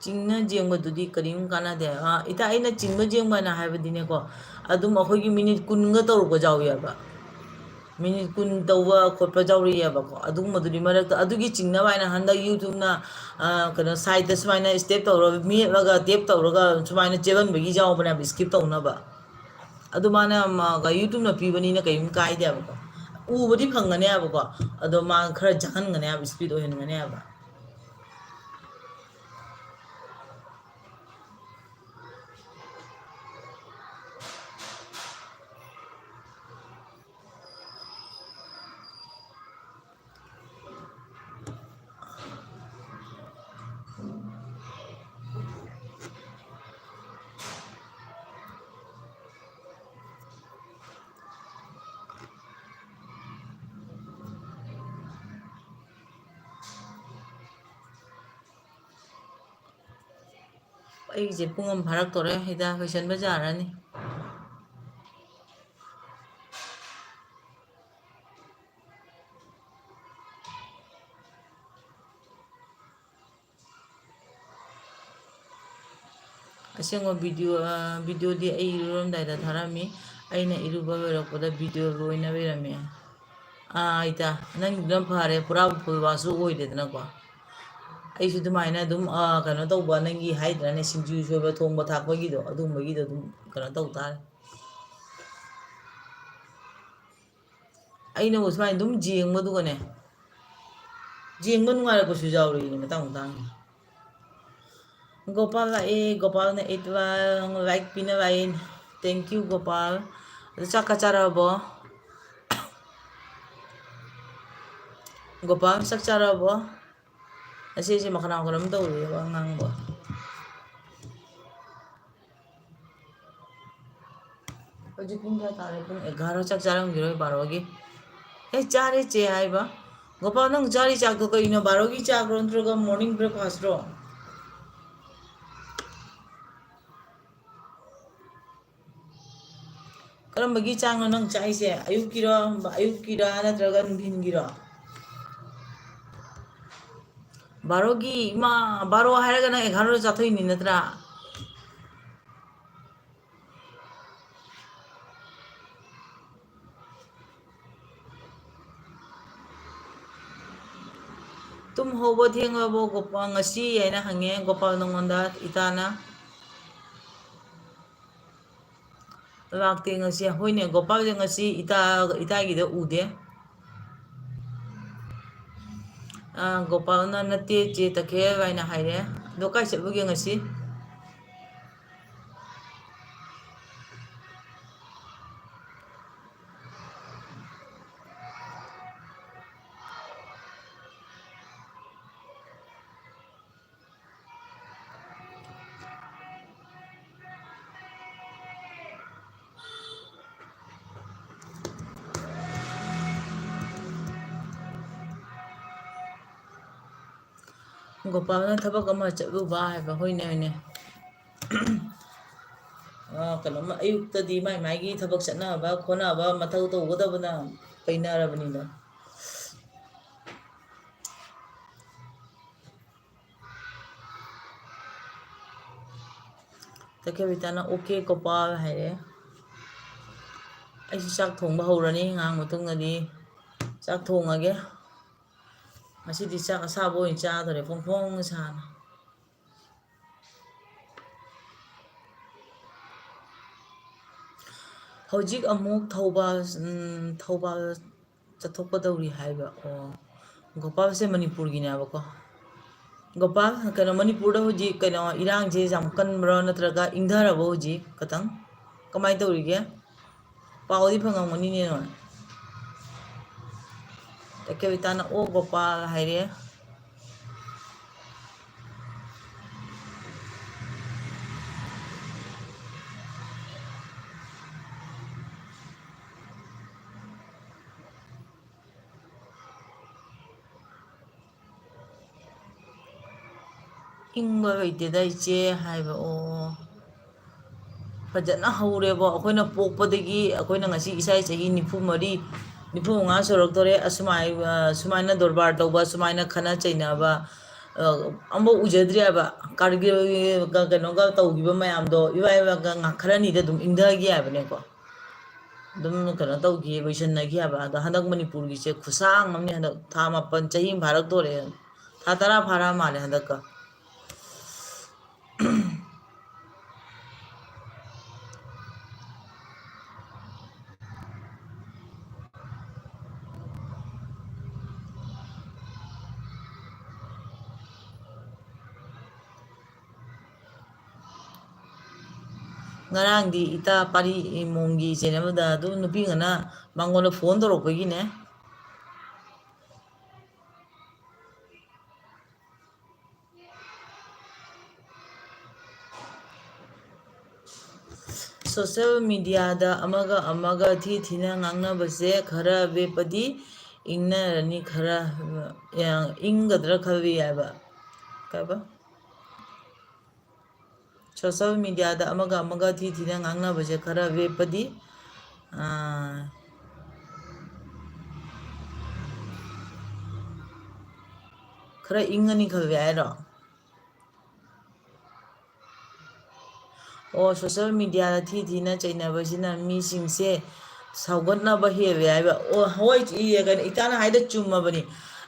ꯆꯤꯡꯅ ꯌꯦꯡꯕꯗꯨꯗꯤ ꯀꯔꯤꯝ ꯀꯥꯟꯅꯗꯦ꯫ ꯑ, ꯏꯇꯥ, ꯑꯩꯅ ꯆꯤꯡꯕ ꯌꯦꯡꯕ ꯍꯥꯏꯅ ꯍꯥꯏꯕꯗꯤꯅꯦꯀꯣ, ꯑꯗꯨꯝ ꯑꯩꯈꯣꯏꯒꯤ minute ꯀꯨꯟꯒ ꯇꯧꯔꯛꯄ ꯌꯥꯎꯋꯦꯕ꯫ Minute ꯀꯨꯟ ꯇꯧꯕ ꯈꯣꯠꯄ ꯌꯥꯎꯔꯛꯑꯦꯕꯀꯣ꯫ ꯑꯗꯨꯒꯨꯝꯕꯗꯨꯗꯤ ꯃꯔꯛꯇ, ꯑꯗꯨꯒꯤ ꯆꯤꯡꯅꯕ ꯍꯥꯏꯅ ꯍꯟꯗꯛ YouTubeꯅ, ꯑ, ꯀꯩꯅꯣ, sideꯇ ꯁꯨꯃꯥꯏꯅ step ꯇꯧꯔꯒ, ꯃꯦꯠꯂꯒ, tap ꯇꯧꯔꯒ ꯁꯨꯃꯥꯏꯅ ꯆꯦꯜꯍꯟꯕꯒꯤ ꯌꯥꯎꯕꯅꯦꯕ, skip ꯇꯧꯅꯕ꯫ ꯑꯗꯨ ꯃꯥꯅ, ꯃꯥꯒ YouTubeꯅ ꯄꯤꯕꯅꯤꯅ ꯀꯩꯝ ꯀꯥꯏꯗꯦꯕꯀꯣ꯫ ꯎꯕꯗꯤ ꯐꯪꯒꯅꯦꯕꯀꯣ꯫ ꯑꯗꯣ ꯃꯥ ꯈꯔ ꯖꯪꯍꯟꯒꯅꯦꯕ, speed ꯑꯣꯏꯍꯟꯒꯅꯦꯕ꯫ ꯑꯩꯒꯤꯁꯦ ꯄꯨꯡ ꯑꯃ ꯐꯥꯔꯛꯇꯣꯔꯦ, ꯍꯤꯗꯥꯛ ꯂꯣꯏꯁꯟꯕ ꯌꯥꯔꯅꯤ꯫ ꯑꯁꯦꯡꯕ video, ꯑ, videoꯗꯤ ꯑꯩ ꯏꯔꯨꯔꯝꯗꯥꯏꯗ ꯊꯥꯔꯝꯃꯤ꯫ ꯑꯩꯅ ꯏꯔꯨꯕ ꯂꯣꯏꯔꯛꯄꯗ video ꯂꯣꯏꯅ ꯂꯩꯔꯝꯃꯦ꯫ ꯑꯥ, ꯏꯇꯥ, ꯅꯪꯗꯨꯅ ꯐꯔꯦ, ꯄꯨꯔꯥ ꯐꯨꯜ ꯋꯥꯁꯁꯨ ꯑꯣꯏꯗꯦꯗꯅꯀꯣ꯫ ꯑꯩꯁꯨ ꯑꯗꯨꯃꯥꯏꯅ ꯑꯗꯨꯝ, ꯑꯥ, ꯀꯩꯅꯣ ꯇꯧꯕ, ꯅꯪꯒꯤ ꯍꯥꯏꯗ꯭ꯔꯅꯦ, ꯁꯤꯡꯖꯨ ꯁꯨꯕ, ꯊꯣꯡꯕ ꯊꯥꯛꯄꯒꯤꯗꯣ, ꯑꯗꯨꯒꯨꯝꯕꯒꯤꯗꯣ ꯑꯗꯨꯝ ꯀꯩꯅꯣ ꯇꯧ ꯇꯥꯔꯦ꯫ ꯑꯩꯅꯕꯨ ꯁꯨꯃꯥꯏꯅ ꯑꯗꯨꯝ ꯌꯦꯡꯕꯗꯨꯒꯅꯦ, ꯌꯦꯡꯕ ꯅꯨꯡꯉꯥꯏꯔꯛꯄꯁꯨ ꯌꯥꯎꯔꯛꯏꯅꯦ ꯃꯇꯥꯡ ꯃꯇꯥꯡꯒꯤ꯫ ꯒꯣꯄꯥꯜ ꯂꯥꯛꯑꯦ, ꯒꯣꯄꯥꯜꯅ ꯑꯩꯠ ꯋꯥꯟ ꯂꯥꯏꯛ ꯄꯤꯅ ꯂꯥꯛꯑꯦ꯫ Thank you, Gopal. ꯑꯗꯨ ꯆꯥꯛꯀ ꯆꯥꯔꯕꯣ? ꯒꯣꯄꯥꯜ, ꯆꯥꯛ ꯆꯥꯔꯕꯣ? ꯑꯁꯤꯁꯦ ꯃꯈꯅꯥꯎ ꯀꯔꯝ ꯇꯧꯔꯤꯕ ꯑꯉꯥꯡꯕ? ꯍꯧꯖꯤꯛ ꯄꯨꯡ ꯀꯌꯥ ꯇꯥꯔꯦ? ꯄꯨꯡ ꯑꯦꯒꯥꯔꯣ꯫ ꯆꯥꯛ ꯆꯥꯔꯝꯈꯤꯔꯣꯏ ꯕꯥꯔꯣꯒꯤ꯫ ꯑꯦ, ꯆꯥꯔꯦ ꯆꯦ ꯍꯥꯏꯕ꯫ ꯒꯣꯄꯥꯜ, ꯅꯪ ꯆꯥꯔꯤ ꯆꯥꯛꯇꯣ ꯀꯩꯅꯣ? ꯕꯥꯔꯣꯒꯤ ꯆꯥꯛꯔꯣ ꯅꯠꯇ꯭ꯔꯒ morning breakfastꯔꯣ? ꯀꯔꯝꯕꯒꯤ ꯆꯥꯛꯅꯣ ꯅꯪ ꯆꯥꯛꯏꯁꯦ? ꯑꯌꯨꯛꯀꯤꯔꯣ, ꯑꯌꯨꯛꯀꯤꯔꯥ ꯅꯠꯇ꯭ꯔꯒ ꯅꯨꯡꯊꯤꯟꯒꯤꯔꯣ? ꯕꯥꯔꯣꯒꯤ, ꯏꯃꯥ, ꯕꯥꯔꯣ ꯍꯥꯏꯔꯒ ꯅꯪ ꯑꯦꯒꯥꯔꯣꯗ ꯆꯥꯊꯣꯛꯏꯅꯤ ꯅꯠꯇ꯭ꯔꯥ? ꯇꯨꯝ ꯍꯧꯕ ꯊꯦꯡꯂꯕꯣ ꯒꯣꯄꯥꯜ ꯉꯁꯤ ꯍꯥꯏꯅ ꯍꯪꯉꯦ ꯒꯣꯄꯥꯜ ꯅꯉꯣꯟꯗ ꯏꯇꯥꯅ꯫ ꯂꯥꯛꯇꯦ ꯉꯁꯤ꯫ ꯍꯣꯏꯅꯦ, ꯒꯣꯄꯥꯜꯁꯦ ꯉꯁꯤ ꯏꯇꯥ, ꯏꯇꯥꯒꯤꯗ ꯎꯗꯦ꯫ ꯑꯥ, ꯒꯣꯄꯥꯜꯅ "ꯅꯠꯇꯦ ꯆꯦ ꯇꯈꯦꯜ" ꯍꯥꯏꯅ ꯍꯥꯏꯔꯦ꯫ ꯑꯗꯣ ꯀꯥꯏ ꯆꯠꯂꯨꯒꯦ ꯉꯁꯤ? ꯒꯣꯄꯥꯜꯅ ꯊꯕꯛ ꯑꯃ ꯆꯠꯂꯨꯕ ꯍꯥꯏꯕ꯫ ꯍꯣꯏꯅꯦ, ꯍꯣꯏꯅꯦ꯫ ꯑꯥ, ꯀꯩꯅꯣꯝꯃ ꯑꯌꯨꯛꯇꯗꯤ ꯃꯥꯏ ꯃꯥꯏꯒꯤ ꯊꯕꯛ ꯆꯠꯅꯕ ꯈꯣꯠꯅꯕ ꯃꯊꯧ ꯇꯧꯒꯗꯕꯅ ꯄꯩꯅꯔꯕꯅꯤꯅ꯫ ꯇꯈꯦꯜ ꯏꯇꯥꯅ "ꯑꯣꯀꯦ ꯒꯣꯄꯥꯜ" ꯍꯥꯏꯔꯦ꯫ ꯑꯩꯁꯨ ꯆꯥꯛ ꯊꯣꯡꯕ ꯍꯧꯔꯅꯤ ꯉꯥꯏꯍꯥꯛ ꯃꯇꯨꯡꯗꯗꯤ꯫ ꯆꯥꯛ ꯊꯣꯡꯉꯒꯦ꯫ ꯉꯁꯤꯗꯤ ꯆꯥꯛ ꯑꯁꯥꯕ ꯑꯣꯏꯅ ꯆꯥꯗꯣꯔꯦ, ꯐꯣꯡ ꯐꯣꯡ ꯁꯥꯅ꯫ ꯍꯧꯖꯤꯛ ꯑꯃꯨꯛ ꯊꯧꯕꯥꯜ, ꯎꯝ, ꯊꯧꯕꯥꯜ ꯆꯠꯊꯣꯛꯀꯗꯧꯔꯤ ꯍꯥꯏꯕ꯫ ꯑꯣ, ꯒꯣꯄꯥꯜꯁꯦ ꯃꯅꯤꯄꯨꯔꯒꯤꯅꯦꯕꯀꯣ꯫ ꯒꯣꯄꯥꯜ, ꯀꯩꯅꯣ, ꯃꯅꯤꯄꯨꯔꯗ ꯍꯧꯖꯤꯛ, ꯀꯩꯅꯣ, ꯏꯔꯥꯡꯁꯦ ꯌꯥꯝ ꯀꯟꯕ꯭ꯔꯣ, ꯅꯠꯇ꯭ꯔꯒ ꯏꯪꯊꯔꯕꯣ ꯍꯧꯖꯤꯛ ꯈꯇꯪ? ꯀꯃꯥꯏꯅ ꯇꯧꯔꯤꯒꯦ? ꯄꯥꯎꯗꯤ ꯐꯪꯉꯝꯒꯅꯤꯅꯦ ꯅꯣꯏ꯫ ꯀꯕꯤꯇꯥꯅ "ꯑꯣ ꯒꯣꯄꯥꯜ" ꯍꯥꯏꯔꯦ꯫ "ꯏꯪꯕ ꯂꯩꯇꯦꯗ ꯏꯆꯦ" ꯍꯥꯏꯕ꯫ ꯑꯣ, ꯐꯖꯅ ꯍꯧꯔꯦꯕꯣ꯫ ꯑꯩꯈꯣꯏꯅ ꯄꯣꯛꯄꯗꯒꯤ, ꯑꯩꯈꯣꯏꯅ ꯉꯁꯤ ꯏꯁꯥꯒꯤ ꯆꯍꯤ ꯅꯤꯐꯨ ꯃꯔꯤ, ꯅꯤꯐꯨ ꯃꯉꯥ ꯁꯨꯔꯛꯇꯣꯔꯦ꯫ ꯑꯁꯨꯃꯥꯏ-, ꯑ, ꯁꯨꯃꯥꯏꯅ ꯗꯣꯔꯕꯥꯔ ꯇꯧꯕ, ꯁꯨꯃꯥꯏꯅ ꯈꯠꯅ ꯆꯩꯅꯕ, ꯑ, ꯑꯃꯐꯥꯎ ꯎꯖꯗ꯭ꯔꯤ ꯍꯥꯏꯕ꯫ ꯀꯥꯔꯒꯤꯜꯒ ꯀꯩꯅꯣꯒ ꯇꯧꯈꯤꯕ ꯃꯌꯥꯝꯗꯣ, ꯏꯕꯥꯏ ꯏꯕꯥꯏꯒ ꯉꯥ-, ꯈꯔ ꯑꯅꯤꯗ ꯑꯗꯨꯝ ꯏꯪꯊꯈꯤ ꯍꯥꯏꯕꯅꯦꯀꯣ꯫ ꯑꯗꯨꯝ ꯀꯩꯅꯣ ꯇꯧꯈꯤ, ꯂꯣꯏꯁꯟꯅꯈꯤ ꯍꯥꯏꯕ꯫ ꯑꯗꯣ ꯍꯟꯗꯛ ꯃꯅꯤꯄꯨꯔꯒꯤꯁꯦ ꯈꯨꯁꯥꯡ ꯑꯃꯅꯤ꯫ ꯍꯟꯗꯛ ꯊꯥ ꯃꯥꯄꯟ, ꯆꯍꯤ ꯑꯃ ꯐꯥꯔꯛꯇꯣꯔꯦ꯫ ꯊꯥ ꯇꯔꯥ ꯐꯥꯔꯛꯑ ꯃꯥꯜꯂꯦ ꯍꯟꯗꯛꯀ꯫ ꯉꯔꯥꯡꯗꯤ ꯏꯇꯥ ꯄꯥꯔꯤ ꯏꯃꯣꯝꯒꯤ ꯆꯦꯅꯦꯜꯗ ꯑꯗꯨꯝ ꯅꯨꯄꯤ ꯑꯃꯅ ꯃꯉꯣꯟꯗ ꯐꯣꯟ ꯇꯧꯔꯛꯄꯒꯤꯅꯦ꯫ ꯁꯣꯁꯦꯜ ꯃꯤꯗꯤꯌꯥꯗ ꯑꯃꯒ ꯑꯃꯒ ꯊꯤ ꯊꯤꯅ ꯉꯥꯡꯅꯕꯁꯦ ꯈꯔ ꯂꯦꯞꯄꯗꯤ ꯏꯪꯅꯔꯅꯤ, ꯈꯔ, ꯑ, ꯏꯪꯒꯗ꯭ꯔꯥ ꯈꯜꯂꯤ ꯍꯥꯏꯕ꯫ ꯀꯩꯕ? ꯁꯣꯁꯦꯜ ꯃꯤꯗꯤꯌꯥꯗ ꯑꯃꯒ ꯑꯃꯒ ꯊꯤ ꯊꯤꯅ ꯉꯥꯡꯅꯕꯁꯦ ꯈꯔ ꯂꯦꯞꯄꯗꯤ, ꯑꯥ, ꯈꯔ ꯏꯪꯉꯅꯤ ꯈꯜꯂꯦ ꯍꯥꯏꯔꯣ? ꯑꯣ, ꯁꯣꯁꯦꯜ ꯃꯤꯗꯤꯌꯥꯗ ꯊꯤ ꯊꯤꯅ ꯆꯩꯅꯕꯁꯤꯅ ꯃꯤꯁꯤꯡꯁꯦ, ꯁꯧꯒꯠꯅꯕ ꯍꯦꯜꯂꯦ ꯍꯥꯏꯕ꯫ ꯑꯣ, ꯍꯣꯏ, ꯏꯌꯦ, ꯀꯩꯅꯣ, ꯏꯇꯥꯅ ꯍꯥꯏꯗꯣ ꯆꯨꯝꯃꯕꯅꯤ꯫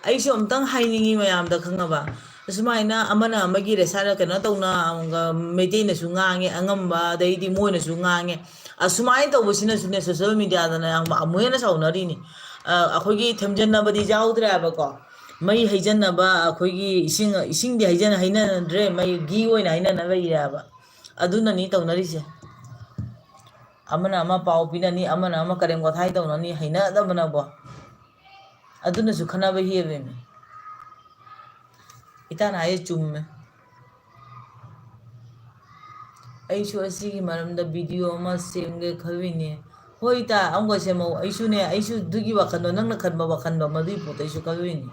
ꯑꯩꯁꯨ ꯑꯝꯇꯪ ꯍꯥꯏꯅꯤꯡꯉꯤ ꯃꯌꯥꯝꯗ ꯈꯪꯉꯕ꯫ ꯑꯁꯨꯃꯥꯏꯅ ꯑꯃꯅ ꯑꯃꯒꯤ ꯔꯦꯁꯥꯗ ꯀꯩꯅꯣ ꯇꯧꯅ, ꯑꯃꯨꯛꯀ ꯃꯩꯇꯩꯅꯁꯨ ꯉꯥꯡꯉꯦ ꯑꯉꯝꯕ, ꯑꯗꯩꯗꯤ ꯃꯣꯏꯅꯁꯨ ꯉꯥꯡꯉꯦ꯫ ꯑꯁꯨꯃꯥꯏꯅ ꯇꯧꯕꯁꯤꯅꯁꯨꯅꯦ, ꯁꯣꯁꯦꯜ ꯃꯦꯗꯤꯌꯥꯗꯅ ꯌꯥꯝ ꯑꯃꯨꯛ ꯍꯦꯟꯅ ꯁꯥꯎꯅꯔꯤꯅꯤ꯫ ꯑ, ꯑꯩꯈꯣꯏꯒꯤ ꯊꯦꯝꯖꯤꯟꯅꯕꯗꯤ ꯌꯥꯎꯗ꯭ꯔꯦ ꯍꯥꯏꯕꯀꯣ꯫ ꯃꯩ ꯍꯩꯖꯟꯅꯕ, ꯑꯩꯈꯣꯏꯒꯤ ꯏꯁꯤꯡ, ꯏꯁꯤꯡꯗꯤ ꯍꯩꯖꯟ-, ꯍꯩꯅꯗ꯭ꯔꯦ, ꯃꯩ ꯘꯤ ꯑꯣꯏꯅ ꯍꯩꯅꯅ ꯂꯩꯔꯦ ꯍꯥꯏꯕ꯫ ꯑꯗꯨꯅꯅꯤ ꯇꯧꯅꯔꯤꯁꯦ꯫ ꯑꯃꯅ ꯑꯃ ꯄꯥꯎ ꯄꯤꯅꯅꯤ, ꯑꯃꯅ ꯑꯃ ꯀꯔꯦꯝ ꯀꯊꯥꯏ ꯇꯧꯅꯅꯤ, ꯍꯩꯅꯗꯕꯅꯕꯣ꯫ ꯑꯗꯨꯅꯁꯨ ꯈꯠꯅꯕ ꯍꯦꯜꯂꯤꯅꯦ꯫ ꯏꯇꯥꯅ ꯍꯥꯏꯌꯦ ꯆꯨꯝꯃꯦ꯫ ꯑꯩꯁꯨ ꯑꯁꯤꯒꯤ ꯃꯔꯝꯗ ꯚꯤꯗꯤꯑꯣ ꯑꯃ ꯁꯦꯝꯒꯦ ꯈꯜꯂꯤꯅꯦ꯫ ꯍꯣꯏ ꯏꯇꯥ, ꯑꯃꯨꯛꯀ ꯁꯦꯝꯃꯧ꯫ ꯑꯩꯁꯨꯅꯦ, ꯑꯩꯁꯨ ꯑꯗꯨꯒꯤ ꯋꯥꯈꯜꯗꯣ, ꯅꯪꯅ ꯈꯟꯕ ꯋꯥꯈꯜꯗꯣ, ꯃꯗꯨꯒꯤ ꯄꯣꯠꯇꯣ ꯑꯩꯁꯨ ꯈꯜꯂꯤꯅꯦ꯫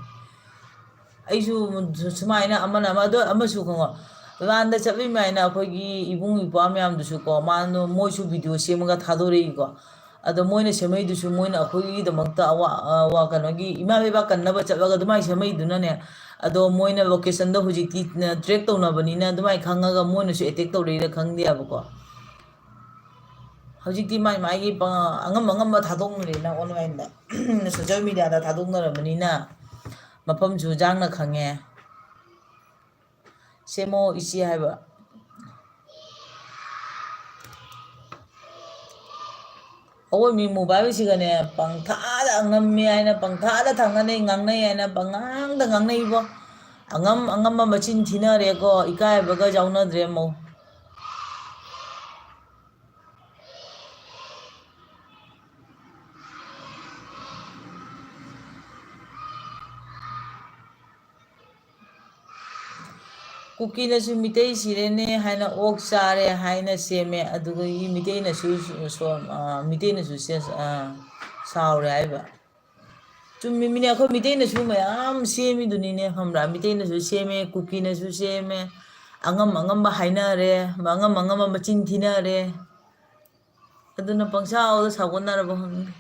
ꯑꯩꯁꯨ ꯁꯨꯃꯥꯏꯅ ꯑꯃꯅ ꯑꯃ, ꯑꯗꯣ ꯑꯃꯁꯨ ꯈꯪꯉꯣ, ꯂꯥꯟꯗ ꯆꯠꯂꯤ ꯃꯌꯥꯝꯅ ꯑꯩꯈꯣꯏꯒꯤ ꯏꯕꯨꯡ ꯏꯄ꯭ꯋꯥ ꯃꯌꯥꯝꯗꯨꯁꯨꯀꯣ, ꯃꯥꯅ, ꯃꯣꯏꯁꯨ ꯚꯤꯗꯤꯑꯣ ꯁꯦꯝꯃꯒ ꯊꯥꯗꯣꯔꯛꯏꯀꯣ꯫ ꯑꯗꯣ ꯃꯣꯏꯅ ꯁꯦꯝꯃꯛꯏꯗꯨꯁꯨ ꯃꯣꯏꯅ ꯑꯩꯈꯣꯏꯒꯤꯗꯃꯛꯇ ꯑꯋꯥ-, ꯑꯋꯥ-, ꯀꯩꯅꯣꯒꯤ ꯏꯃꯥ ꯂꯩꯕꯥꯛ ꯀꯟꯅꯕ ꯆꯠꯂꯒ ꯑꯗꯨꯃꯥꯏꯅ ꯁꯦꯝꯃꯛꯏꯗꯨꯅꯅꯦ꯫ ꯑꯗꯣ ꯃꯣꯏꯅ ꯂꯣꯀꯦꯁꯟꯗꯣ ꯍꯧꯖꯤꯛꯇꯤ ꯇ꯭ꯔꯦꯛ ꯇꯧꯅꯕꯅꯤꯅ ꯑꯗꯨꯃꯥꯏꯅ ꯈꯪꯉꯒ ꯃꯣꯏꯅꯁꯨ ꯑꯦꯇꯦꯛ ꯇꯧꯔꯛꯏꯔꯥ ꯈꯪꯗꯦꯕꯀꯣ꯫ ꯍꯧꯖꯤꯛꯇꯤ ꯃꯥꯏ ꯃꯥꯏꯒꯤ ꯄ-, ꯑꯉꯝ ꯑꯉꯝꯕ ꯊꯥꯗꯣꯛꯅꯔꯦꯅ ꯑꯣꯟꯂꯥꯏꯟꯗ, ꯁꯣꯁꯦꯜ ꯃꯦꯗꯤꯌꯥꯗ ꯊꯥꯗꯣꯛꯅꯔꯕꯅꯤꯅ ꯃꯐꯝꯁꯨ ꯌꯥꯡꯅ ꯈꯪꯉꯦ꯫ ꯁꯦꯝꯃꯣ ꯏꯆꯦ ꯍꯥꯏꯕ꯫ ꯑꯋꯣꯏ ꯃꯤ ꯃꯣꯕꯥꯏꯜꯁꯤꯒꯅꯦ ꯄꯪꯊꯥꯗ ꯉꯝꯃꯤ ꯍꯥꯏꯅ ꯄꯪꯊꯥꯗ ꯊꯥꯡꯅꯅꯩ, ꯉꯥꯡꯅꯩ ꯍꯥꯏꯅ ꯄꯪꯉꯥꯡꯗ ꯉꯥꯡꯅꯩꯕꯣ꯫ ꯑꯉꯝ ꯑꯉꯝꯕ ꯃꯆꯤꯟ ꯊꯤꯅꯔꯦꯀꯣ, ꯏꯀꯥꯏꯕꯒ ꯌꯥꯎꯅꯗ꯭ꯔꯦ ꯃꯧ꯫ ꯀꯨꯀꯤꯅꯁꯨ ꯃꯤꯇꯩ ꯁꯤꯔꯦꯅꯦ ꯍꯥꯏꯅ ꯑꯣꯛ ꯆꯥꯔꯦ ꯍꯥꯏꯅ ꯁꯦꯝꯃꯦ, ꯑꯗꯨꯗꯒꯤ ꯃꯤꯇꯩꯅꯁꯨ ꯁꯣ-, ꯑ, ꯃꯤꯇꯩꯅꯁꯨ ꯁꯦ-, ꯑ, ꯁꯥꯎꯔꯦ ꯍꯥꯏꯕ꯫ ꯆꯨꯝꯃꯤꯃꯤꯅꯦ, ꯑꯩꯈꯣꯏ ꯃꯤꯇꯩꯅꯁꯨ ꯃꯌꯥꯝ ꯁꯦꯝꯃꯤꯗꯨꯅꯤꯅꯦ, ꯈꯪꯕ꯭ꯔꯥ? ꯃꯤꯇꯩꯅꯁꯨ ꯁꯦꯝꯃꯦ, ꯀꯨꯀꯤꯅꯁꯨ ꯁꯦꯝꯃꯦ, ꯑꯉꯝ ꯑꯉꯝꯕ ꯍꯥꯏꯅꯔꯦ, ꯑꯉꯝ ꯑꯉꯝꯕ ꯃꯆꯤꯟ ꯊꯤꯅꯔꯦ꯫ ꯑꯗꯨꯅ ꯄꯪꯁꯥꯎꯗ ꯁꯥꯎꯒꯠꯅꯔꯕ ꯈꯪꯗꯦ꯫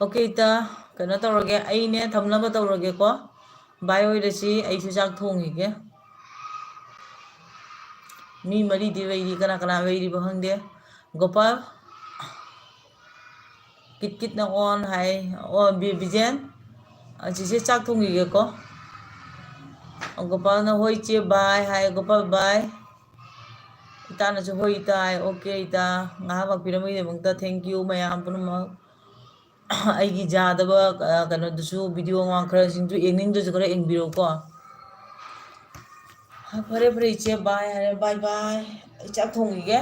Okay, ꯏꯇꯥ, ꯀꯩꯅꯣ ꯇꯧꯔꯒꯦ, ꯑꯩꯅꯦ ꯊꯝꯅꯕ ꯇꯧꯔꯒꯦꯀꯣ꯫ Bye ꯑꯣꯏꯔꯁꯤ, ꯑꯩꯁꯨ ꯆꯥꯛ ꯊꯣꯡꯈꯤꯒꯦ꯫ ꯃꯤ ꯃꯔꯤꯗꯤ ꯂꯩꯔꯤ, ꯀꯅꯥ ꯀꯅꯥ ꯂꯩꯔꯤꯕ ꯈꯪꯗꯦ꯫ ꯒꯣꯄꯥꯜ, ꯀꯤꯠ ꯀꯤꯠꯅ on ꯍꯥꯏ꯫ ꯑꯣ, ꯕꯤ-, ꯕꯤꯖꯦꯟ, ꯑ, ꯆꯤꯆꯦ ꯆꯥꯛ ꯊꯣꯡꯈꯤꯒꯦꯀꯣ꯫ ꯒꯣꯄꯥꯜꯅ ꯍꯣꯏ ꯏꯆꯦ, bye ꯍꯥꯏ꯫ ꯒꯣꯄꯥꯜ, bye꯫ ꯏꯇꯥꯅꯁꯨ ꯍꯣꯏ ꯏꯇꯥ ꯍꯥꯏ꯫ Okay ꯏꯇꯥ, ꯉꯥꯏꯍꯥꯛ ꯂꯥꯛꯄꯤꯔꯝꯕꯒꯤꯗꯃꯛꯇ thank you ꯃꯌꯥꯝ ꯄꯨꯝꯅꯃꯛ꯫ ꯑꯩꯒꯤ ꯌꯥꯗꯕ, ꯑ, ꯀꯩꯅꯣꯗꯨꯁꯨ, video ꯃꯃꯥꯡ ꯈꯔꯁꯤꯡꯗꯨ ꯌꯦꯡꯅꯤꯡꯗ꯭ꯔꯁꯨ ꯈꯔ ꯌꯦꯡꯕꯤꯔꯣꯀꯣ꯫ ꯐꯔꯦ, ꯐꯔꯦ, ꯏꯆꯦ, bye ꯍꯥꯏꯔꯦ, bye bye꯫ ꯑꯩ ꯆꯥꯛ ꯊꯣꯡꯈꯤꯒꯦ꯫